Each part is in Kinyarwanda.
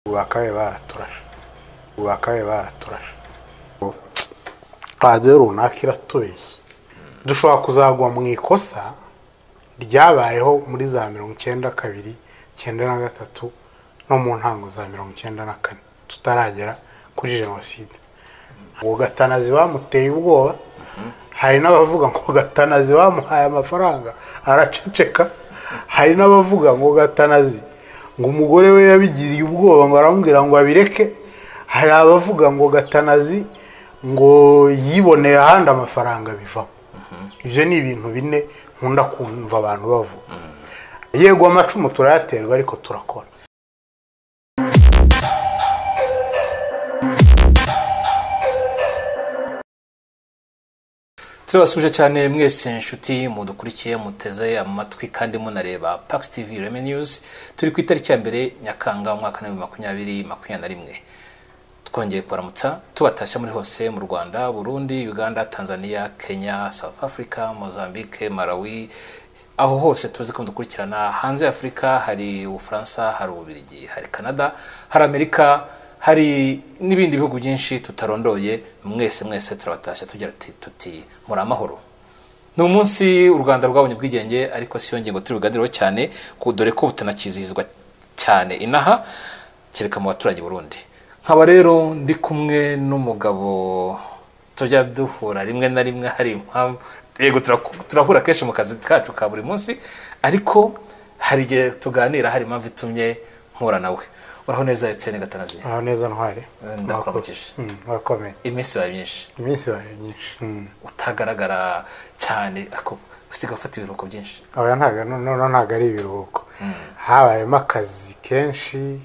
Bakabaye baraturashe, bakabaye baraturashe. Radiyo runaka iratubeshye, dushobora kuzagwa mu ikosa ryabayeho muri za 92, 93 no mu ntango za 94 tutaragera kuri jenoside. Ngo Gatanazi bamuteye ubwoba, hari n'abavuga ngo Gatanazi bamuhaye amafaranga araceceka, hari n'abavuga ngo Gatanazi ngo umugore we yabigiriye ubwoba ngo aramubwira ngo abireke, hari abavuga ngo Gatanazi ngo yiboneye ahandi amafaranga bivamo. Ibyo ni ibintu bine nkunda kumva abantu bavuga. Yego amacumu turayaterwa ariko turakora. Turabasuje cyane mwese inshuti mudukurikiye muteze amatwi kandi munareba Pax TV Reme News. Turi ku itariki ya 1 Nyakanga umwaka wa 2021. Twongeye kubaramutsa tubatashya muri hose mu Rwanda, Burundi, Uganda, Tanzania, Kenya, South Africa, Mozambique, Malawi, aho hose tuzi ko mudukurikirana. Hanze ya Afrika hari Ubufaransa, hari Ububiligi, hari Canada, hari Amerika, hari n'ibindi bihugu byinshi tutarondoye. Mwese mwese turabatashya tugira tuti muri amahoro. Ni umunsi u Rwanda rwabonye ubwigenge, ariko si yo ngingo turi buganireho cyane, dore ko butanakizihizwa cyane inaha kereka mu baturage Burundi. Nkaba rero ndi kumwe n'umugabo tujya duhura rimwe na rimwe, hari impamvu yego turahura kenshi mu kazi kacu ka buri munsi, ariko hari igihe tuganira hari impamvu itumye mpura nawe. Uraho neza Etienne Gatanazi? Uraho neza Ntwari. Ndakuramukije. Urakomeye. Iminsi yawe myinshi. Iminsi yawe myinshi. Utagaragara cyane ako usiga ufata ibiruhuko byinshi. Oya ntago no ntago ari ibiruhuko. Habayemo akazi kenshi.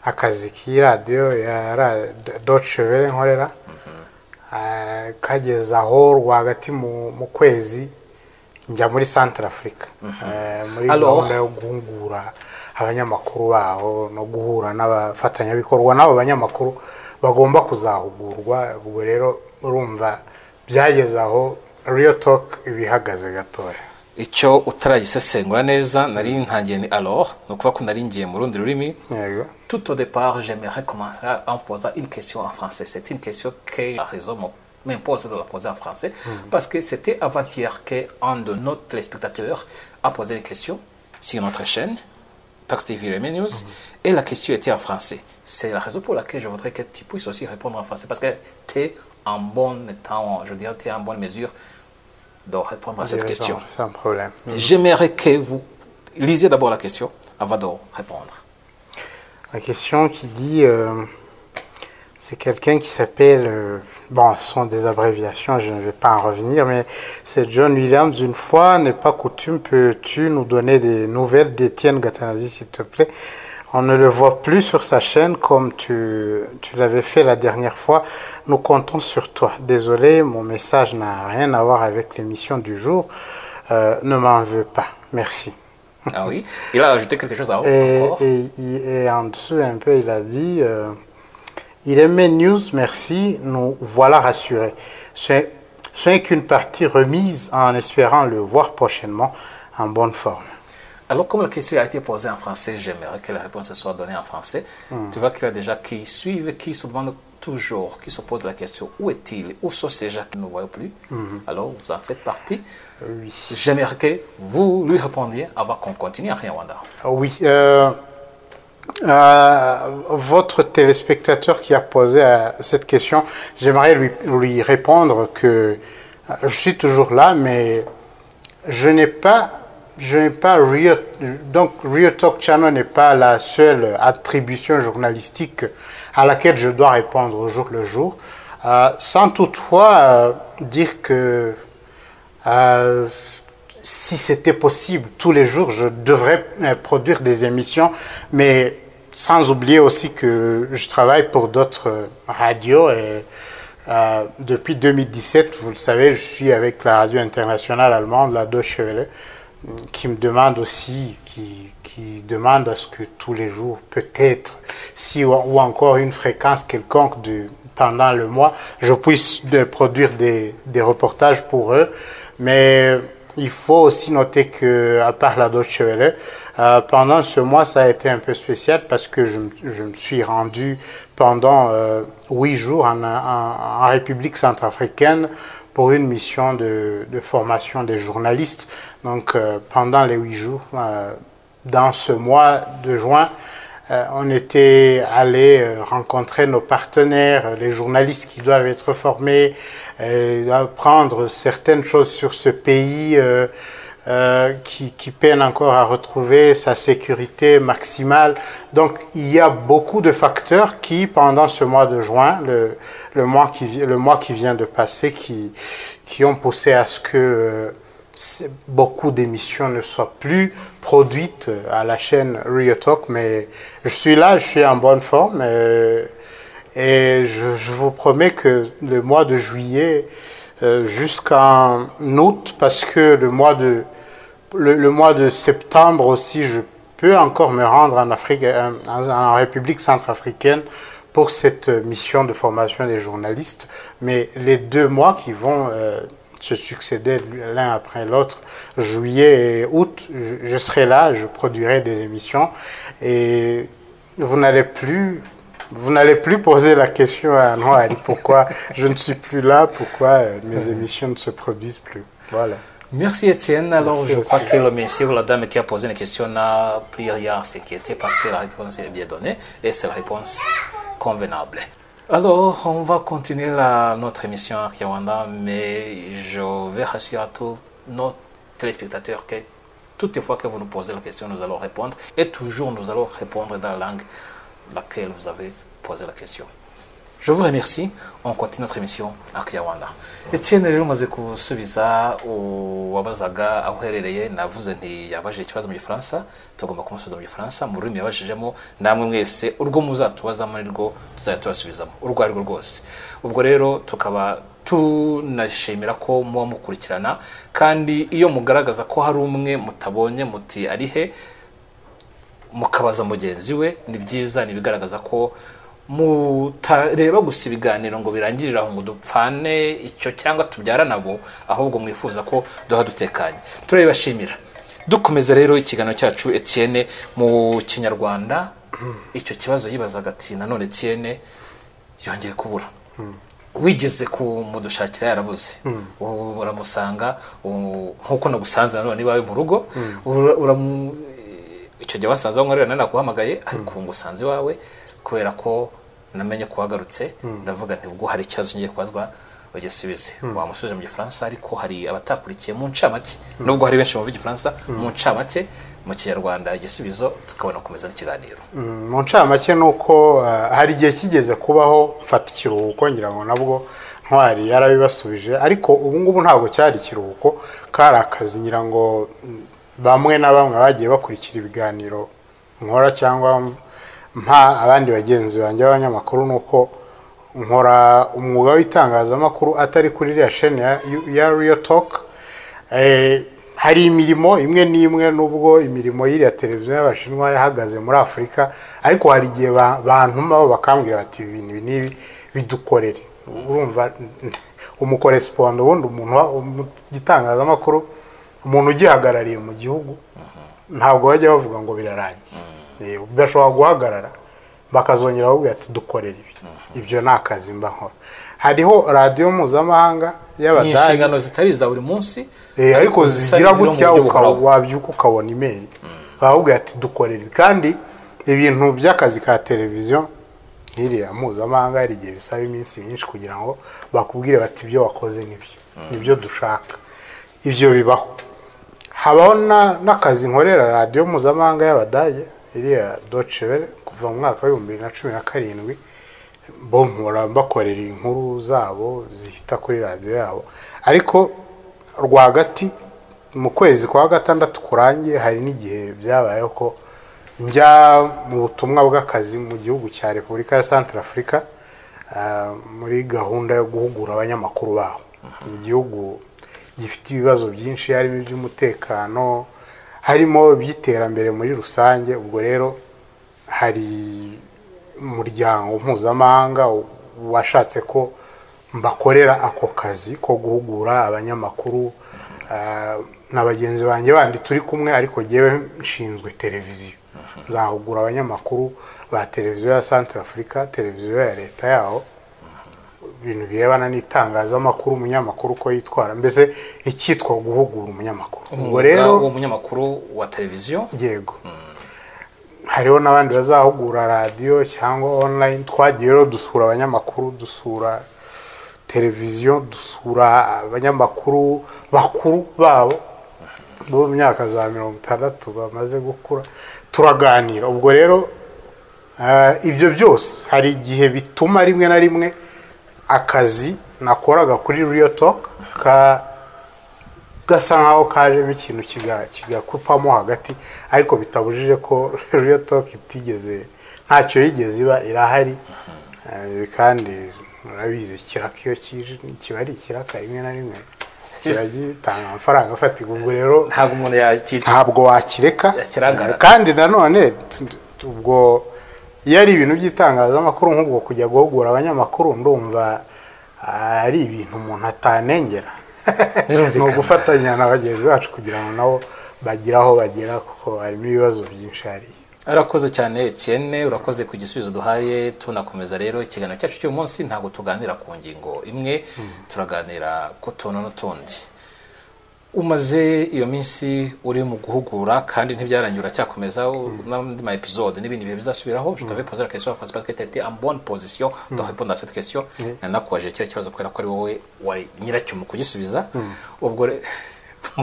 Akazi k'iradiyo ya Deutsche Welle nkorera kageze aho rwagati mu kwezi njya muri Central Africa muri gahunda yo guhugura abanyamakuru baho no guhura n'abafatanyabikorwa n'abo banyamakuru bagomba kuzahugurwa. Ubwo rero urumva byageze aho Real Talk ibihagaze gatoya. Icyo utaragisesengura neza nari ntangiye ni alors, no kuva ko nari ngiye mu rundi rurimi. Tout au départ, j'aimerais commencer en posant une question en français. C'est une question que la raison m'impose de la poser en français, parce que c'était avant-hier qu'un de nos téléspectateurs a posé une question sur notre chaîne Pax TV Reme News, et la question était en français. C'est la raison pour laquelle je voudrais que tu puisses aussi répondre en français, parce que tu es en bon état, je dirais, tu es en bonne mesure de répondre à cette question. Sans problème. J'aimerais que vous lisiez d'abord la question avant de répondre. La question qui dit, c'est quelqu'un qui s'appelle, bon, ce sont des abréviations, je ne vais pas en revenir, mais c'est John Williams. Une fois n'est pas coutume, peux-tu nous donner des nouvelles d'Étienne Gatanazi, s'il te plaît? On ne le voit plus sur sa chaîne comme tu l'avais fait la dernière fois. Nous comptons sur toi. Désolé, mon message n'a rien à voir avec l'émission du jour. Ne m'en veux pas. Merci. Ah oui, il a ajouté quelque chose à encore. Et en dessous, un peu, il a dit il aimait News, merci, nous voilà rassurés. Ce n'est qu'une partie remise en espérant le voir prochainement en bonne forme. Alors, comme la question a été posée en français, j'aimerais que la réponse soit donnée en français. Tu vois qu'il y a des gens qui suivent, qui se demandent toujours, qui se posent la question, où est-il? Où sont ces gens qui ne nous voient plus? Alors, vous en faites partie. Oui. J'aimerais que vous lui répondiez avant qu'on continue à Rwanda. Oui. Votre téléspectateur qui a posé cette question, j'aimerais lui répondre que je suis toujours là, mais je n'ai pas... Real, donc Real Talk Channel n'est pas la seule attribution journalistique à laquelle je dois répondre au jour le jour, sans toutefois dire que si c'était possible tous les jours, je devrais produire des émissions, mais sans oublier aussi que je travaille pour d'autres radios et depuis 2017, vous le savez, je suis avec la radio internationale allemande, la Deutsche Welle, qui me demande aussi, qui demande à ce que tous les jours, peut-être, si ou encore une fréquence quelconque pendant le mois, je puisse produire des reportages pour eux. Mais il faut aussi noter que, à part la Deutsche Welle, Pendant ce mois, ça a été un peu spécial parce que je me suis rendu pendant 8 jours en République centrafricaine pour une mission de formation des journalistes. Donc, pendant les 8 jours, dans ce mois de juin, on était allé rencontrer nos partenaires, les journalistes qui doivent être formés, apprendre certaines choses sur ce pays qui peine encore à retrouver sa sécurité maximale. Donc, il y a beaucoup de facteurs qui, pendant ce mois de juin, le mois qui vient de passer, qui ont poussé à ce que beaucoup d'émissions ne soient plus produites à la chaîne Rio Talk. Mais je suis là, je suis en bonne forme. Et je vous promets que le mois de juillet jusqu'en août, parce que le mois de septembre aussi, je peux encore me rendre en Afrique, en République centrafricaine pour cette mission de formation des journalistes. Mais les 2 mois qui vont se succéder l'un après l'autre, juillet et août, je serai là, je produirai des émissions et vous n'allez plus poser la question à Noël, pourquoi je ne suis plus là, pourquoi mes émissions ne se produisent plus. Voilà. Merci Étienne. Alors Merci je crois aussi. Que le monsieur ou la dame qui a posé une question n'a plus rien à s'inquiéter parce que la réponse est bien donnée et c'est la réponse convenable. Alors on va continuer notre émission en Kinyarwanda, mais je vais rassurer à tous nos téléspectateurs que toutes les fois que vous nous posez la question, nous allons répondre et toujours nous allons répondre dans la langue laquelle vous avez posé la question. Je vous remercie. On continue notre émission en Kinyarwanda. Etienne, rero umaze gusubiza uwabazaga aho uherereye. Navuze nti yabajije ikibazo mu Gifaransa, tugomba kumusubiza mu Gifaransa, mu rurimi yabajijemo. Namwe mwese urwo muzatubazamo nirwo tuzajya tubasubizamo, urwo ari rwo rwose. Ubwo rero tukaba tunashimira ko muba mukurikirana, kandi iyo mugaragaza ko hari umwe mutabonye muti ari he, mukabaza mugenzi we, ni byiza, ni ibigaragaza ko mutareba gusa ibiganiro ngo birangirire aho, ngo dupfane icyo cyangwa tubyara nabo, ahubwo mwifuza ko duha dutekanye. Turabibashimira. Dukomeza rero ikiganiro cyacu, Etienne, mu Kinyarwanda, icyo kibazo yibazaga ati nanone Etienne yongeye kubura, wigeze kumudushakira yarabuze, ubu uramusanga nk'uko nagusanze nanone iwawe mu rugo. Icyo gihe wasanze aho nkorera naguhamagaye, ariko ubu ngusanze iwawe kubera ko namenye ko wagarutse. Ndavuga nti ubwo hari ikibazo ngiye kubazwa ugisubize. Wamusubije mu Gifaransa, ariko hari abatakurikiye. Mu ncamake, nubwo hari benshi bumva Igifaransa, mu ncamake mu Kinyarwanda igisubizo, tukabona gukomeza n'ikiganiro. Mu ncamake ni uko hari igihe kigeze kubaho mfata ikiruhuko, ngira ngo nabwo Ntwari yarabibasubije, ariko ubu ngubu ntabwo cyari ikiruhuko, kari akazi. Ngira ngo bamwe na bamwe bagiye bakurikira ibiganiro nkora cyangwa mpa abandi bagenzi banjye b'abanyamakuru, ni uko nkora umwuga w'itangazamakuru atari kuri iriya sheni ya Real Talk. Hari imirimo imwe n'imwe, nubwo imirimo y'iriya televiziyo y'Abashinwa yahagaze muri Afurika, ariko hari igihe bantuma bo bakambwira bati ibi bintu ibi n'ibi bidukorere. Urumva umucorrespondant, ubundi umuntu mu gitangazamakuru, umuntu ugihagarariye mu gihugu, ntabwo bajya bavuga ngo birarangiye. Bashobora guhagarara bakazongera bavuga ati dukorere ibi. Ibyo ni akazi mba nkora. Hariho radiyo mpuzamahanga Ni y'Abadage. inshingano zitari iza buri munsi, ariko zisa zigira n'iziri mu gutya buryo buhoraho. Wabyuka ukabona email bakakubwira ati dukorere ibi. Kandi ibintu by'akazi ka televiziyo nk'iriya mpuzamahanga, hari igihe bisaba iminsi myinshi kugira ngo bakubwire bati ibyo wakoze nibyo dushaka. Ibyo bibaho. Habaho n'akazi nkorera radiyo mpuzamahanga y'Abadage, iriya Deutsche Welle, kuva mu mwaka wa 2017. Bo mpora mbakorera inkuru zabo zihita kuri radiyo yabo, ariko rwagati mu kwezi kwa gatandatu kurangiye hari n'igihe byabayeho ko njya mu butumwa bw'akazi mu gihugu cya Repubulika ya Centrafrica, muri gahunda yo guhugura abanyamakuru baho. Ni igihugu gifite ibibazo byinshi, harimo iby'umutekano, harimo iby'iterambere muri rusange. Ubwo rero hari umuryango mpuzamahanga washatse ko mbakorera ako kazi ko guhugura abanyamakuru. Na bagenzi banjye bandi turi kumwe, ariko jyewe nshinzwe televiziyo. Nzahugura abanyamakuru ba televiziyo ya Centrafrica, televiziyo ya leta yaho, ibintu birebana n'itangazamakuru, umunyamakuru uko yitwara, mbese icyitwa guhugura umunyamakuru. Ubwo rero uwo munyamakuru wa televiziyo, yego, hariho n'abandi bazahugura radiyo cyangwa online. Twagiye rero dusura abanyamakuru, dusura televiziyo, dusura abanyamakuru bakuru babo bo mu myaka za 60 bamaze gukura, turaganira. Ubwo rero ibyo byose hari igihe bituma rimwe na rimwe akazi nakoraga kuri Real Talk gasa nkaho kajemo ikintu kigakupamo hagati, ariko bitabujije ko Real Talk itigeze, ntacyo yigeze iba, irahari. Kandi murabizi ikiraka iyo kije kiba ari ikiraka, rimwe na rimwe kiragitanga amafaranga afatika. Ubwo rero ntabwo umuntu yakita, ntabwo wakireka. Kandi nanone ubwo iyo ari ibintu by'itangazamakuru nk'ubwo kujya guhugura abanyamakuru, ndumva ari ibintu umuntu atanengera. Ni ugufatanya na bagenzi bacu kugira ngo nabo bagire aho bagera, kuko harimo ibibazo byinshi hariya. Urakoze cyane Etienne, urakoze ku gisubizo duhaye. Tunakomeza rero ikiganiro cyacu cy'uyu munsi, ntabwo tuganira ku ngingo imwe, turaganira ku tuntu n'utundi. Umaze iyo minsi uri mu guhugura kandi ntibyarangira, uracyakomeza n'andi ma episode n'ibindi bihe bizasubiraho. Je t'avais posé la question en français parce que tu étais en bonne position de répondre à cette question. Nanakubaje kiriya kibazo kubera ko ari wowe wari nyiracyo mu kugisubiza. Ubwo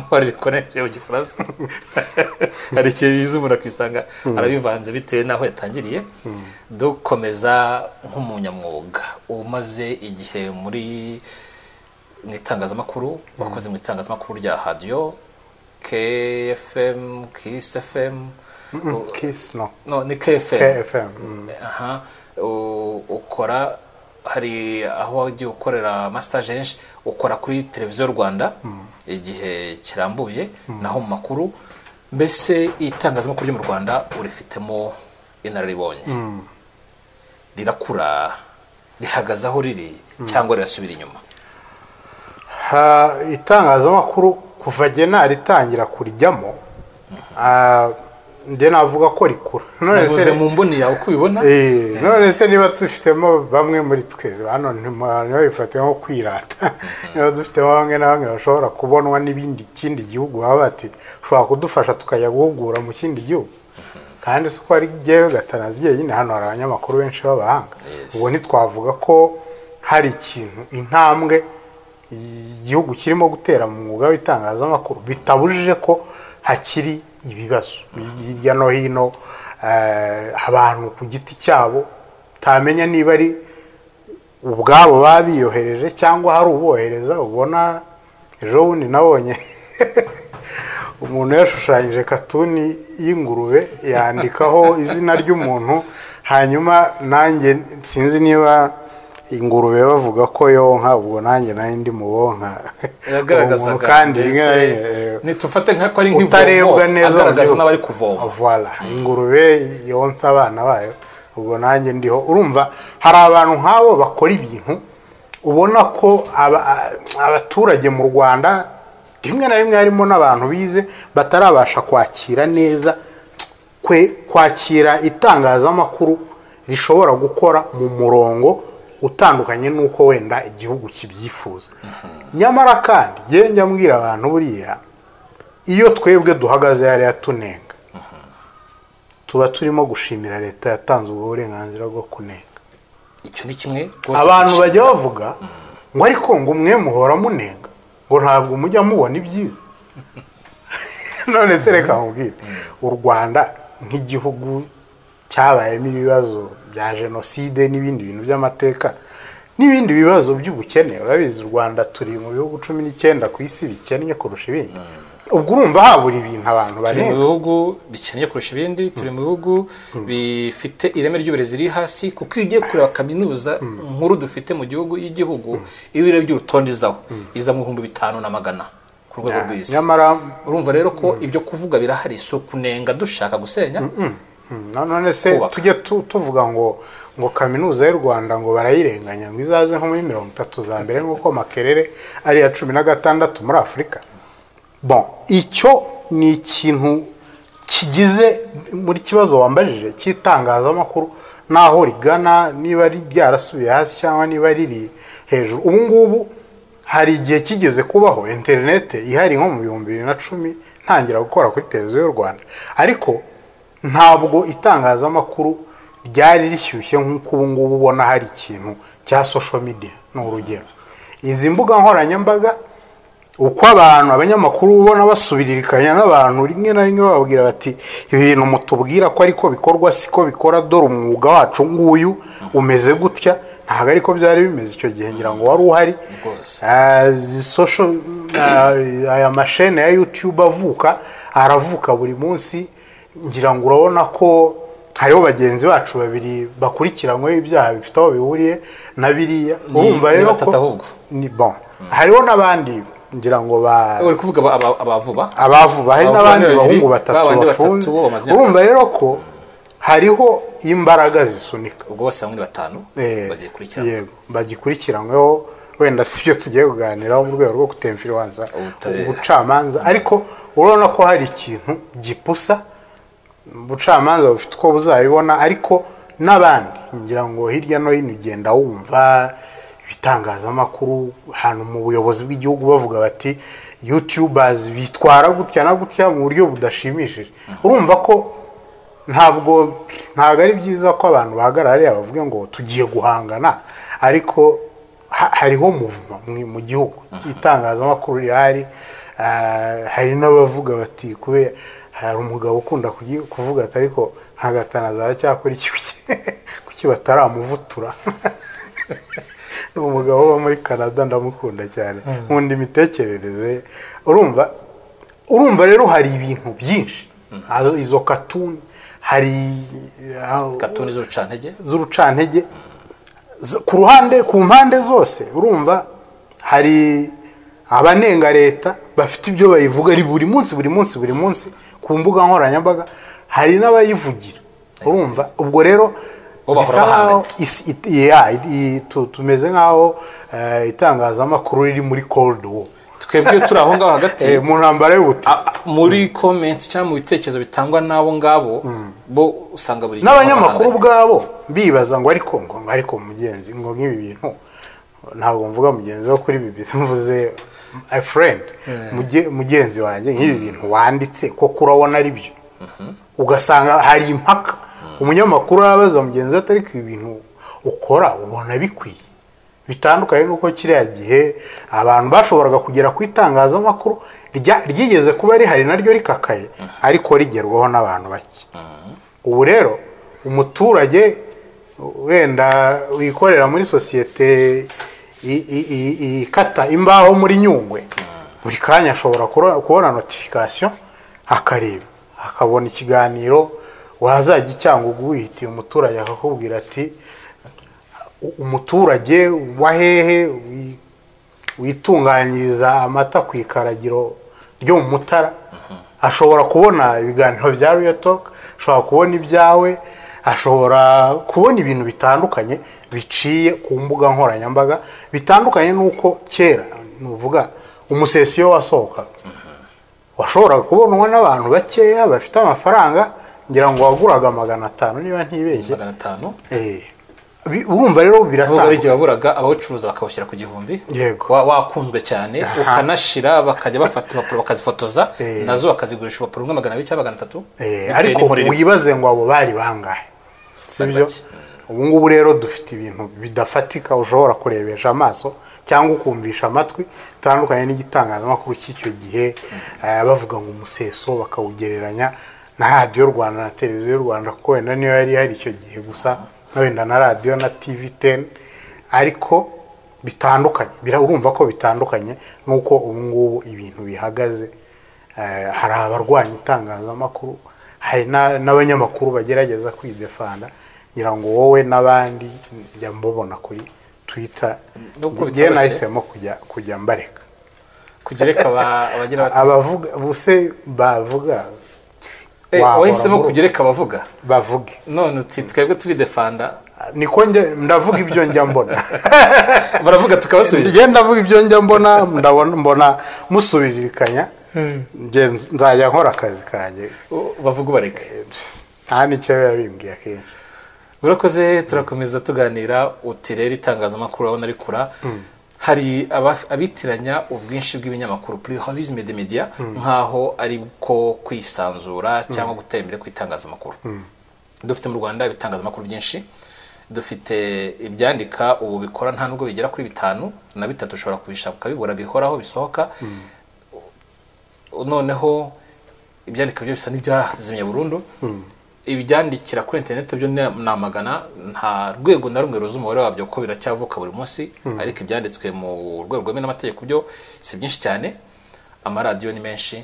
wari reconnaître mu gifaransa, hari ikintu biza umuntu akisanga arabivanze bitewe n'aho yatangiriye. Dukomeza nk'umunyamwuga umaze igihe muri mu itangazamakuru, wakoze mu itangazamakuru rya radiyo KFM, Kiss FM, Kiss no, no ni KFM, KFM. Aha, ukora hari aho wagiye ukorera amastage henshi, ukora kuri televiziyo Rwanda igihe kirambuye, naho mu makuru. Mbese itangazamakuru ryo mu Rwanda urifitemo inararibonye, rirakura, rihagaze aho riri cyangwa rirasubira inyuma? Itangazamakuru kuva jye naritangira kurijyamo, njye navuga ko rikura. Navuze mu mboni yawe uko ubibona. None se niba dufitemo bamwe muri twe hano, ntibabifate nko kwirata, niba dufitemo bamwe na bamwe bashobora kubonwa n'ibindi kindi gihugu, baba bati ushobora kudufasha tukajya guhugura mu kindi gihugu. Kandi si uko ari jyewe Gatanazi jyenyine, hano hari abanyamakuru benshi b'abahanga. Ubwo ntitwavuga ko hari ikintu, intambwe igihugu kirimo gutera mu mwuga w'itangazamakuru, bitabujije ko hakiri ibibazo hirya no hino. Abantu ku giti cyabo utamenya niba ari ubwabo babiyohereje cyangwa hari ubohereza. Ubona ejo bundi nabonye umuntu yashushanyije katuni y'ingurube yandikaho izina ry'umuntu, hanyuma nanjye sinzi niba ingurube bavuga ko yonka, ubwo nanjye nari ndi mu bonka. Yagaragazaga kandi nitufate nka ko ari nk'ivomo, utarebwa neza agaragaza n'abari kuvoma. Voilà, ingurube yonsa abana bayo, ubwo nanjye ndiho. Urumva hari abantu nk'abo bakora ibintu ubona ko abaturage mu Rwanda rimwe na rimwe harimo n'abantu bize batarabasha kwakira neza, kwakira itangazamakuru rishobora gukora mu murongo utandukanye n'uko wenda igihugu kibyifuza. Nyamara kandi njye njya mbwira abantu, buriya iyo twebwe duhagaze hariya tunenga, tuba turimo gushimira leta yatanze ubwo burenganzira bwo kunenga. Icyo ni kimwe. Abantu bajya bavuga ngo ariko ngo umwe muhora munenga, ngo ntabwo mujya mubona ibyiza. None se reka nkubwire, u Rwanda nk'igihugu cyabayemo ibibazo bya jenoside n'ibindi bintu by'amateka n'ibindi bibazo by'ubukene, urabizi u Rwanda turi mu bihugu 19 ku isi bikennye kurusha ibindi. Ubwo urumva habura ibintu abantu barenga. Turi mu bihugu bikennye kurusha ibindi, turi mu bihugu bifite ireme ry'uburezi riri hasi, kuko iyo ugiye kureba kaminuza nkuru dufite mu gihugu y'igihugu, iyo urebye urutonde izaho iza mu 5400 ku rwego rw'isi. Nyamara urumva rero ko ibyo kuvuga birahari, si ukunenga dushaka gusenya. None se tujye tuvuga ngo kaminuza y'u Rwanda ngo barayirenganya ngo izaze nko muri 30 za mbere nk'uko Makerere ari ya 16 muri Afurika. Bon, icyo ni ikintu kigize muri kibazo wambajije cy'itangazamakuru naho rigana, niba ryarasubiye hasi cyangwa niba riri hejuru. Ubu ngubu hari igihe kigeze kubaho interinete ihari nko mu 2010 ntangira gukora kuri televiziyo y'u Rwanda, ariko ntabwo itangazamakuru ryari rishyushye nk'uko ubu ngubu ubona hari ikintu cya social media. Ni urugero, izi mbuga nkoranyambaga uko abantu abanyamakuru ubona basubiririkanya n'abantu rimwe na rimwe bababwira bati ibi bintu mutubwira ko ariko bikorwa siko bikora, dore umwuga wacu nguyu umeze gutya. Ntabwo ariko byari bimeze icyo gihe, ngira ngo wari uhari. Aya mashene ya YouTube avuka, aravuka buri munsi, ngira ngo urabona ko hariho bagenzi bacu babiri bakurikiranyweho ibyaha bifite aho bihuriye na biriya. Urumva rero ko ni bon, hariho n'abandi ngira ngo uri kuvuga abavuba abavuba, hari n'abandi bahungu batatu bafunze. Urumva rero ko hariho imbaraga zisunika, ubwo bose hamwe batanu bagikurikiranywe. Yego, bagikurikiranyweho, wenda si byo tugiye kuganiraho mu rwego rwo kutemfiriwanza ubucamanza, ariko urabona ko hari ikintu gipusa ubucamanza bufite uko buzabibona. Ariko n'abandi ngira ngo hirya no hino ugenda wumva ibitangazamakuru hano mu buyobozi bw'igihugu bavuga bati YouTubers bitwara gutya na gutya mu buryo budashimishije. Urumva ko ntabwo ari byiza ko abantu bahagarara bavuge ngo tugiye guhangana, ariko hariho muvuma mu gihugu, itangazamakuru rihari. Hari n'abavuga bati kubera hari umugabo ukunda kuvuga ati ariko nkagatanaza aracyakora iki kuki bataramuvutura. Ni umugabo wo muri Canada, ndamukunda cyane, nkunda imitekerereze. Urumva rero hari ibintu byinshi, izo katuni, hari katuni z'urucantege ku ruhande, ku mpande zose. Urumva hari abanenga leta bafite ibyo bayivuga ari buri munsi buri munsi buri munsi ku mbuga nkoranyambaga, hari n'abayivugira. Urumva ubwo rero tumeze nk'aho itangazamakuru riri muri cold war, twebwe turi aho ngaho hagati mu ntambara y'ubuta. Muri comments cyangwa mu bitekerezo bitangwa n'abo ngabo bo usanga buri n'abanyamakuru ubwabo bibaza ngo ariko ngo ariko mugenzi ngo nk'ibi bintu, ntabwo mvuga mugenzi wo kuri BBC, mvuze a friend, mugenzi wanjye, nk'ibi bintu wanditse koko urabona ari byo. Ugasanga hari impaka, umunyamakuru abaza mugenzi we atari ku ibintu ukora ubona bikwiye. Bitandukanye nuko kiriya gihe abantu bashoboraga kugera ku itangazamakuru ryigeze kuba rihari naryo rikakaye, ariko rigerwaho n'abantu bake. Ubu rero umuturage wenda wikorera muri sosiyete ikata imbaho muri Nyungwe, buri kanya ashobora kubona notification akareba, akabona ikiganiro wazajya Icyangugu wihitiye umuturage akakubwira ati umuturage wa hehe witunganyiriza amata ku ikaragiro ryo mu Mutara ashobora kubona ibiganiro bya Real Talk, ashobora kubona ibyawe, ashobora kubona ibintu bitandukanye biciye ku mbuga nkoranyambaga, bitandukanye nuko kera nuvuga umusesiyo wasohoka washobora kubonwa n'abantu bakeya bafite amafaranga, ngira ngo waguraga 500 niba ntibeshye 500. Urumva rero biratanga ari igihe waburaga abawucuruza bakawushyira ku 1000, wakunzwe cyane ukanashira, bakajya bafata impapuro bakazifotoza nazo bakazigurisha impapuro 200 cyangwa 300. Ariko wibaze ngo abo bari bangahe, sibyo? Ubu ngubu rero dufite ibintu bidafatika ushobora kurebesha amaso cyangwa ukumvisha amatwi, bitandukanye n'igitangazamakuru cy'icyo gihe bavuga ngo umuseso bakawugereranya na radiyo Rwanda na televiziyo Rwanda, kuko wenda niyo yari ihari icyo gihe gusa, wenda na radiyo na TV10, ariko bitandukanye. Urumva ko bitandukanye nuko ubu ngubu ibintu bihagaze. Hari abarwanya itangazamakuru, hari n'abanyamakuru bagerageza kwidefanda, ngira ngo wowe n'abandi njya mbabona kuri Twitter. Njye nahisemo kujya mbareka, kugereka abagira abavuga buse bavuga wahisemo kugereka abavuga bavuge, none uti twebwe turi defanda, niko ndavuga ibyo njya mbona. Baravuga tukabasubiza. Njye ndavuga ibyo njya mbona, ndabona mbona musubiririkanya. Njye nzajya nkora akazi kanjye, bavuga ubareke, nta n'icyo biba bimbwiye akenshi. Urakoze. Turakomeza tuganira. Uti rero itangazamakuru urabona rikura, hari abitiranya ubwinshi bw'ibinyamakuru, pluralisme des médias, nk'aho ari ko kwisanzura cyangwa gutera imbere kw'itangazamakuru. Dufite mu Rwanda ibitangazamakuru byinshi, dufite ibyandika ubu bikora nta nubwo bigera kuri 5 na 3, ushobora kubishaka ukabibura, bihoraho bisohoka. Noneho ibyandika byo bisa n'ibyazimye burundu. Ibyandikira kuri interineti byo ni amagana, nta rwego na rumwe ruzi umubare wabyo ko biracyavuka buri munsi, ariko ibyanditswe mu rwego rwemewe n'amategeko byo si byinshi cyane. Amaradiyo ni menshi,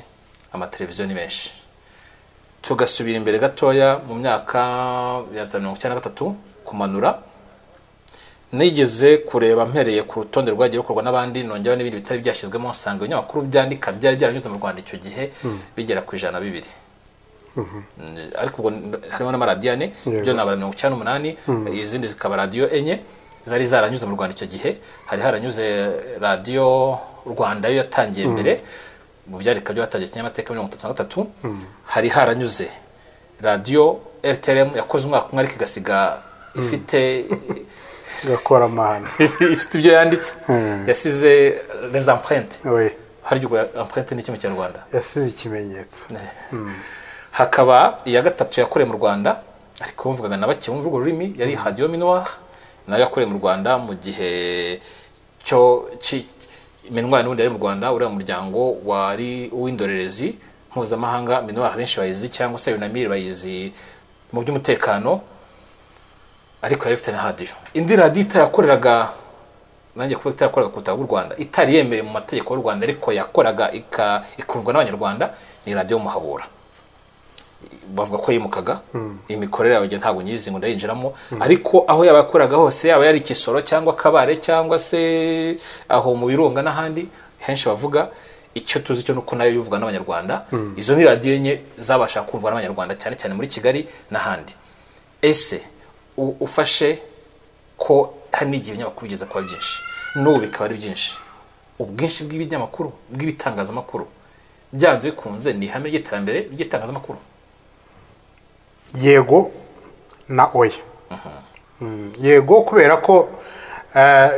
amateleviziyo ni menshi. Tugasubira imbere gatoya mu myaka ya 1993 kumanura, nigeze kureba mpereye ku rutonde rwagiye rukorwa n'abandi, nongeraho n'ibindi bitari byashyizwemo, nsanga ibinyamakuru byandika byari byaranyuze mu Rwanda icyo gihe bigera ku 102. Ariko ubwo harimo n'amaradiyo 4, ibyo nabara 98, izindi zikaba radiyo 4 zari zaranyuze mu Rwanda icyo gihe. Hari haranyuze Radiyo Rwanda yo yatangiye mbere mu byandika byo yatangiye Kinyamateka 33, hari haranyuze radiyo RTLM yakoze umwaka umwe ariko igasiga ifite gakora amahano, ifite ibyo yanditse, yasize les empreintes. Harya ubwo empreinte ni iki mu Kinyarwanda? Yasize ikimenyetso. Hakaba iya gatatu yakorewe mu Rwanda, ariko bumvugaga na bake bumva urwo rurimi, yari Radio Minoir, nayo yakorewe mu Rwanda mu gihe cyo Minuar n'ubundi yari mu Rwanda, uriya muryango wari uw'indorerezi mpuzamahanga. Minuar benshi bayizi, cyangwa se UNAMIR bayizi mu by'umutekano, ariko yari ifite na radiyo. Indi radiyo itarakoreraga, nanjye kuvuga itarakoraga ku butaka bw'u Rwanda, itari yemewe mu mategeko y'u Rwanda, ariko yakoraga ikumvwa n'Abanyarwanda, ni Radiyo Muhabura. Bavuga ko yimukaga, imikorere yawe ntabwo nyizi ngo ndayinjiramo, ariko aho yaba yakoraga hose, yaba yari Kisoro cyangwa Kabare cyangwa se aho mu Birunga n'ahandi henshi bavuga, icyo tuzi cyo nuko nayo yuvuga n'Abanyarwanda. Izo ni radiyo enye zabasha kumvwa n'Abanyarwanda cyane cyane muri Kigali n'ahandi. Ese ufashe ko hari n'igihe ibinyamakuru bigeze kuba byinshi, n'ubu bikaba ari byinshi, ubwinshi bw'ibinyamakuru bw'ibitangazamakuru byanze bikunze ni ihame ry'iterambere ry'itangazamakuru? Yego na oya. Yego, kubera ko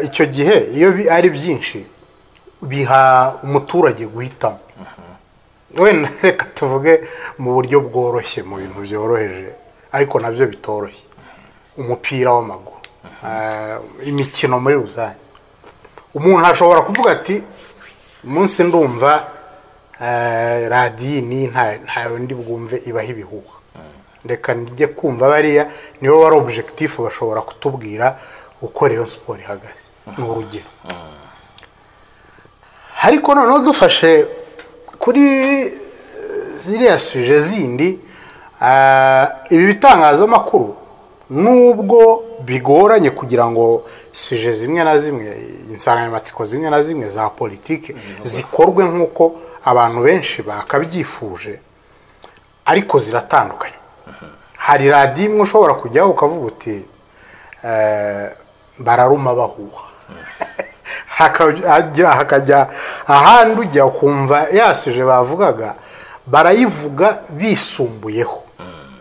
icyo gihe iyo ari byinshi biha umuturage guhitamo. Wenda reka tuvuge mu buryo bworoshye, mu bintu byoroheje ariko nabyo bitoroshye, umupira w'amaguru, imikino muri rusange. Umuntu ashobora kuvuga ati umunsi ndumva radiyo ni ntayo ndi bwumve ibaho ibihuha, reka njye kumva bariya nibo bari objectif, bashobora kutubwira uko Rayon Sport ihagaze, ni urugero. Ariko noneho dufashe kuri ziriya suje zindi, ibi bitangazamakuru nubwo bigoranye kugira ngo suje zimwe na zimwe, insanganyamatsiko zimwe na zimwe za politike zikorwe nk'uko abantu benshi bakabyifuje, ariko ziratandukanye. Hari radiyo imwe ushobora kujyaho ukavuga uti bararuma bahuha, hakajya ahandi ujya ukumva yasuje bavugaga barayivuga bisumbuyeho.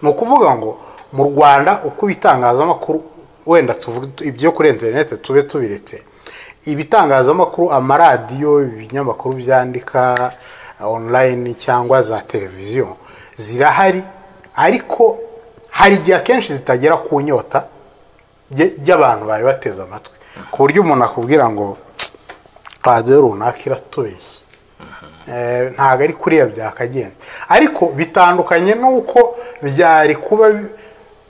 Ni ukuvuga ngo mu Rwanda uko ibitangazamakuru, wenda tuvuge ibyo kuri interineti tube tubiretse, ibitangazamakuru, amaradiyo, ibinyamakuru byandika online cyangwa za televiziyo zirahari, ariko hari igihe akenshi zitagera ku nyota y'abantu bari bateze amatwi, ku buryo umuntu akubwira ngo radiyo runaka iratubeshye, ntabwo ari kuriya byakagenda. Ariko bitandukanye n'uko byari kuba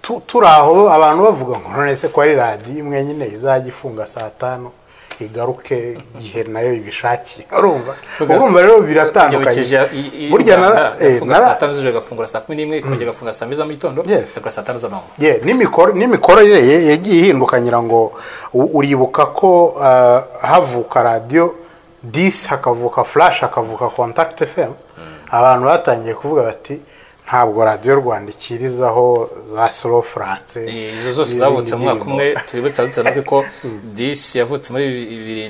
turi aho abantu bavuga ngo none se ko ari radiyo imwe nyine izajya ifunga saa 5 igaruke igihe nayo ibishakiye. Urumva rero biratandukanye. Burya yafunga saa 5 z'ijoro igafungura saa 11, ikongera igafunga saa 2 za mu gitondo, igakora saa 5 z'amanywa. N'imikorere yagiye ihinduka, ngira ngo uribuka ko havuka radiyo 10, hakavuka Flash, hakavuka Contact FM, abantu batangiye kuvuga bati ntabwo Radiyo Rwanda ikirizaho za Solo France. Izo zose zavutse mu mwaka umwe. Twibutse abadutse ko 10 yavutse muri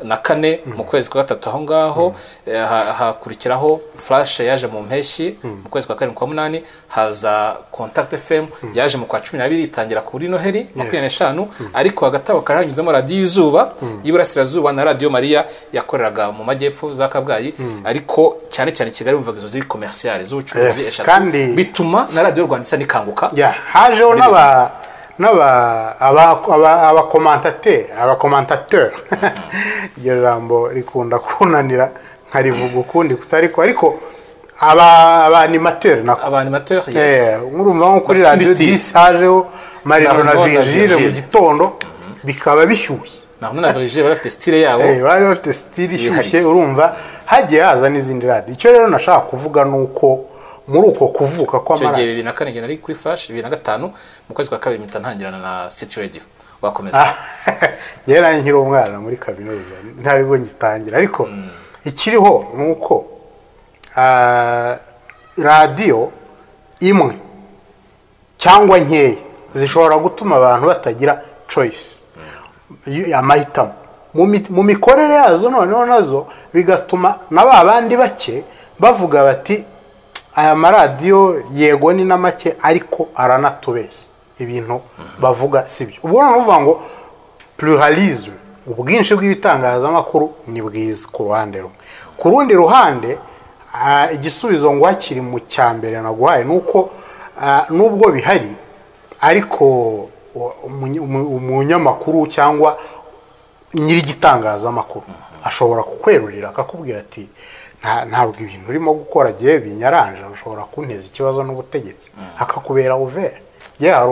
2004 mu kwezi kwa gatatu aho ngaho, hakurikiraho Flash yaje mu mpeshyi mu kwezi kwa karindwi kwa munani, haza Contact FM yaje mu kwa 12 itangira kuri Noheli 25, ariko hagati aho karanyuzemo Radiyo Izuba y'Iburasirazuba na Radiyo Mariya yakoreraga mu majyepfo za Kabgayi, ariko cyane cyane Kigali wumvaga izo ziri commercial z'ubucuruzi eshatu, bituma na Radiyo Rwanda isa n'ikanguka. Hajeho abakomantateri iryo jambo rikunda kunanira nkarivuga ukundi kutariko, ariko abanimateri nako abanimateri, yes, nkurumva nko kuri Radio 10 hajeho Marino na Virgile mu gitondo bikaba bishyushye. Marino na Virgile bari bafite style yabo, bari bafite style ishyushye, urumva hagiye haza n'izindi radio. Icyo rero nashaka kuvuga nuko muri uko kuvuka kw'amara icyo gihe 2004 nari kuri Flash, 2005 mu kwezi kwa kabiri mpita ntangirana na City Radio. Wakomeza. Yera nkiri umwana muri kaminuza ntaribwo ngitangira, ariko ikiriho nuko radio imwe cyangwa nkeya zishobora gutuma abantu batagira choice, amahitamo mu mikorere yazo, noneho nazo bigatuma na ba bandi bake bavuga bati aya maradiyo yego ni na make ariko aranatubeshya ibintu bavuga sibyo. Ubwo none uvuga ngo pluralisme, ubwinshi bw'ibitangazamakuru ni bwiza ku ruhande rumwe. Ku rundi ruhande igisubizo ngo hakiri mu cyambere naguhaye nuko nubwo bihari ariko umunyamakuru cyangwa nyiri igitangazamakuru ashobora kukwerurira akakubwira ati ntabwo ibintu urimo gukora gihe binyaranje, ushobora kunteza ikibazo n'ubutegetsi, akakubera ouvert. Ye hari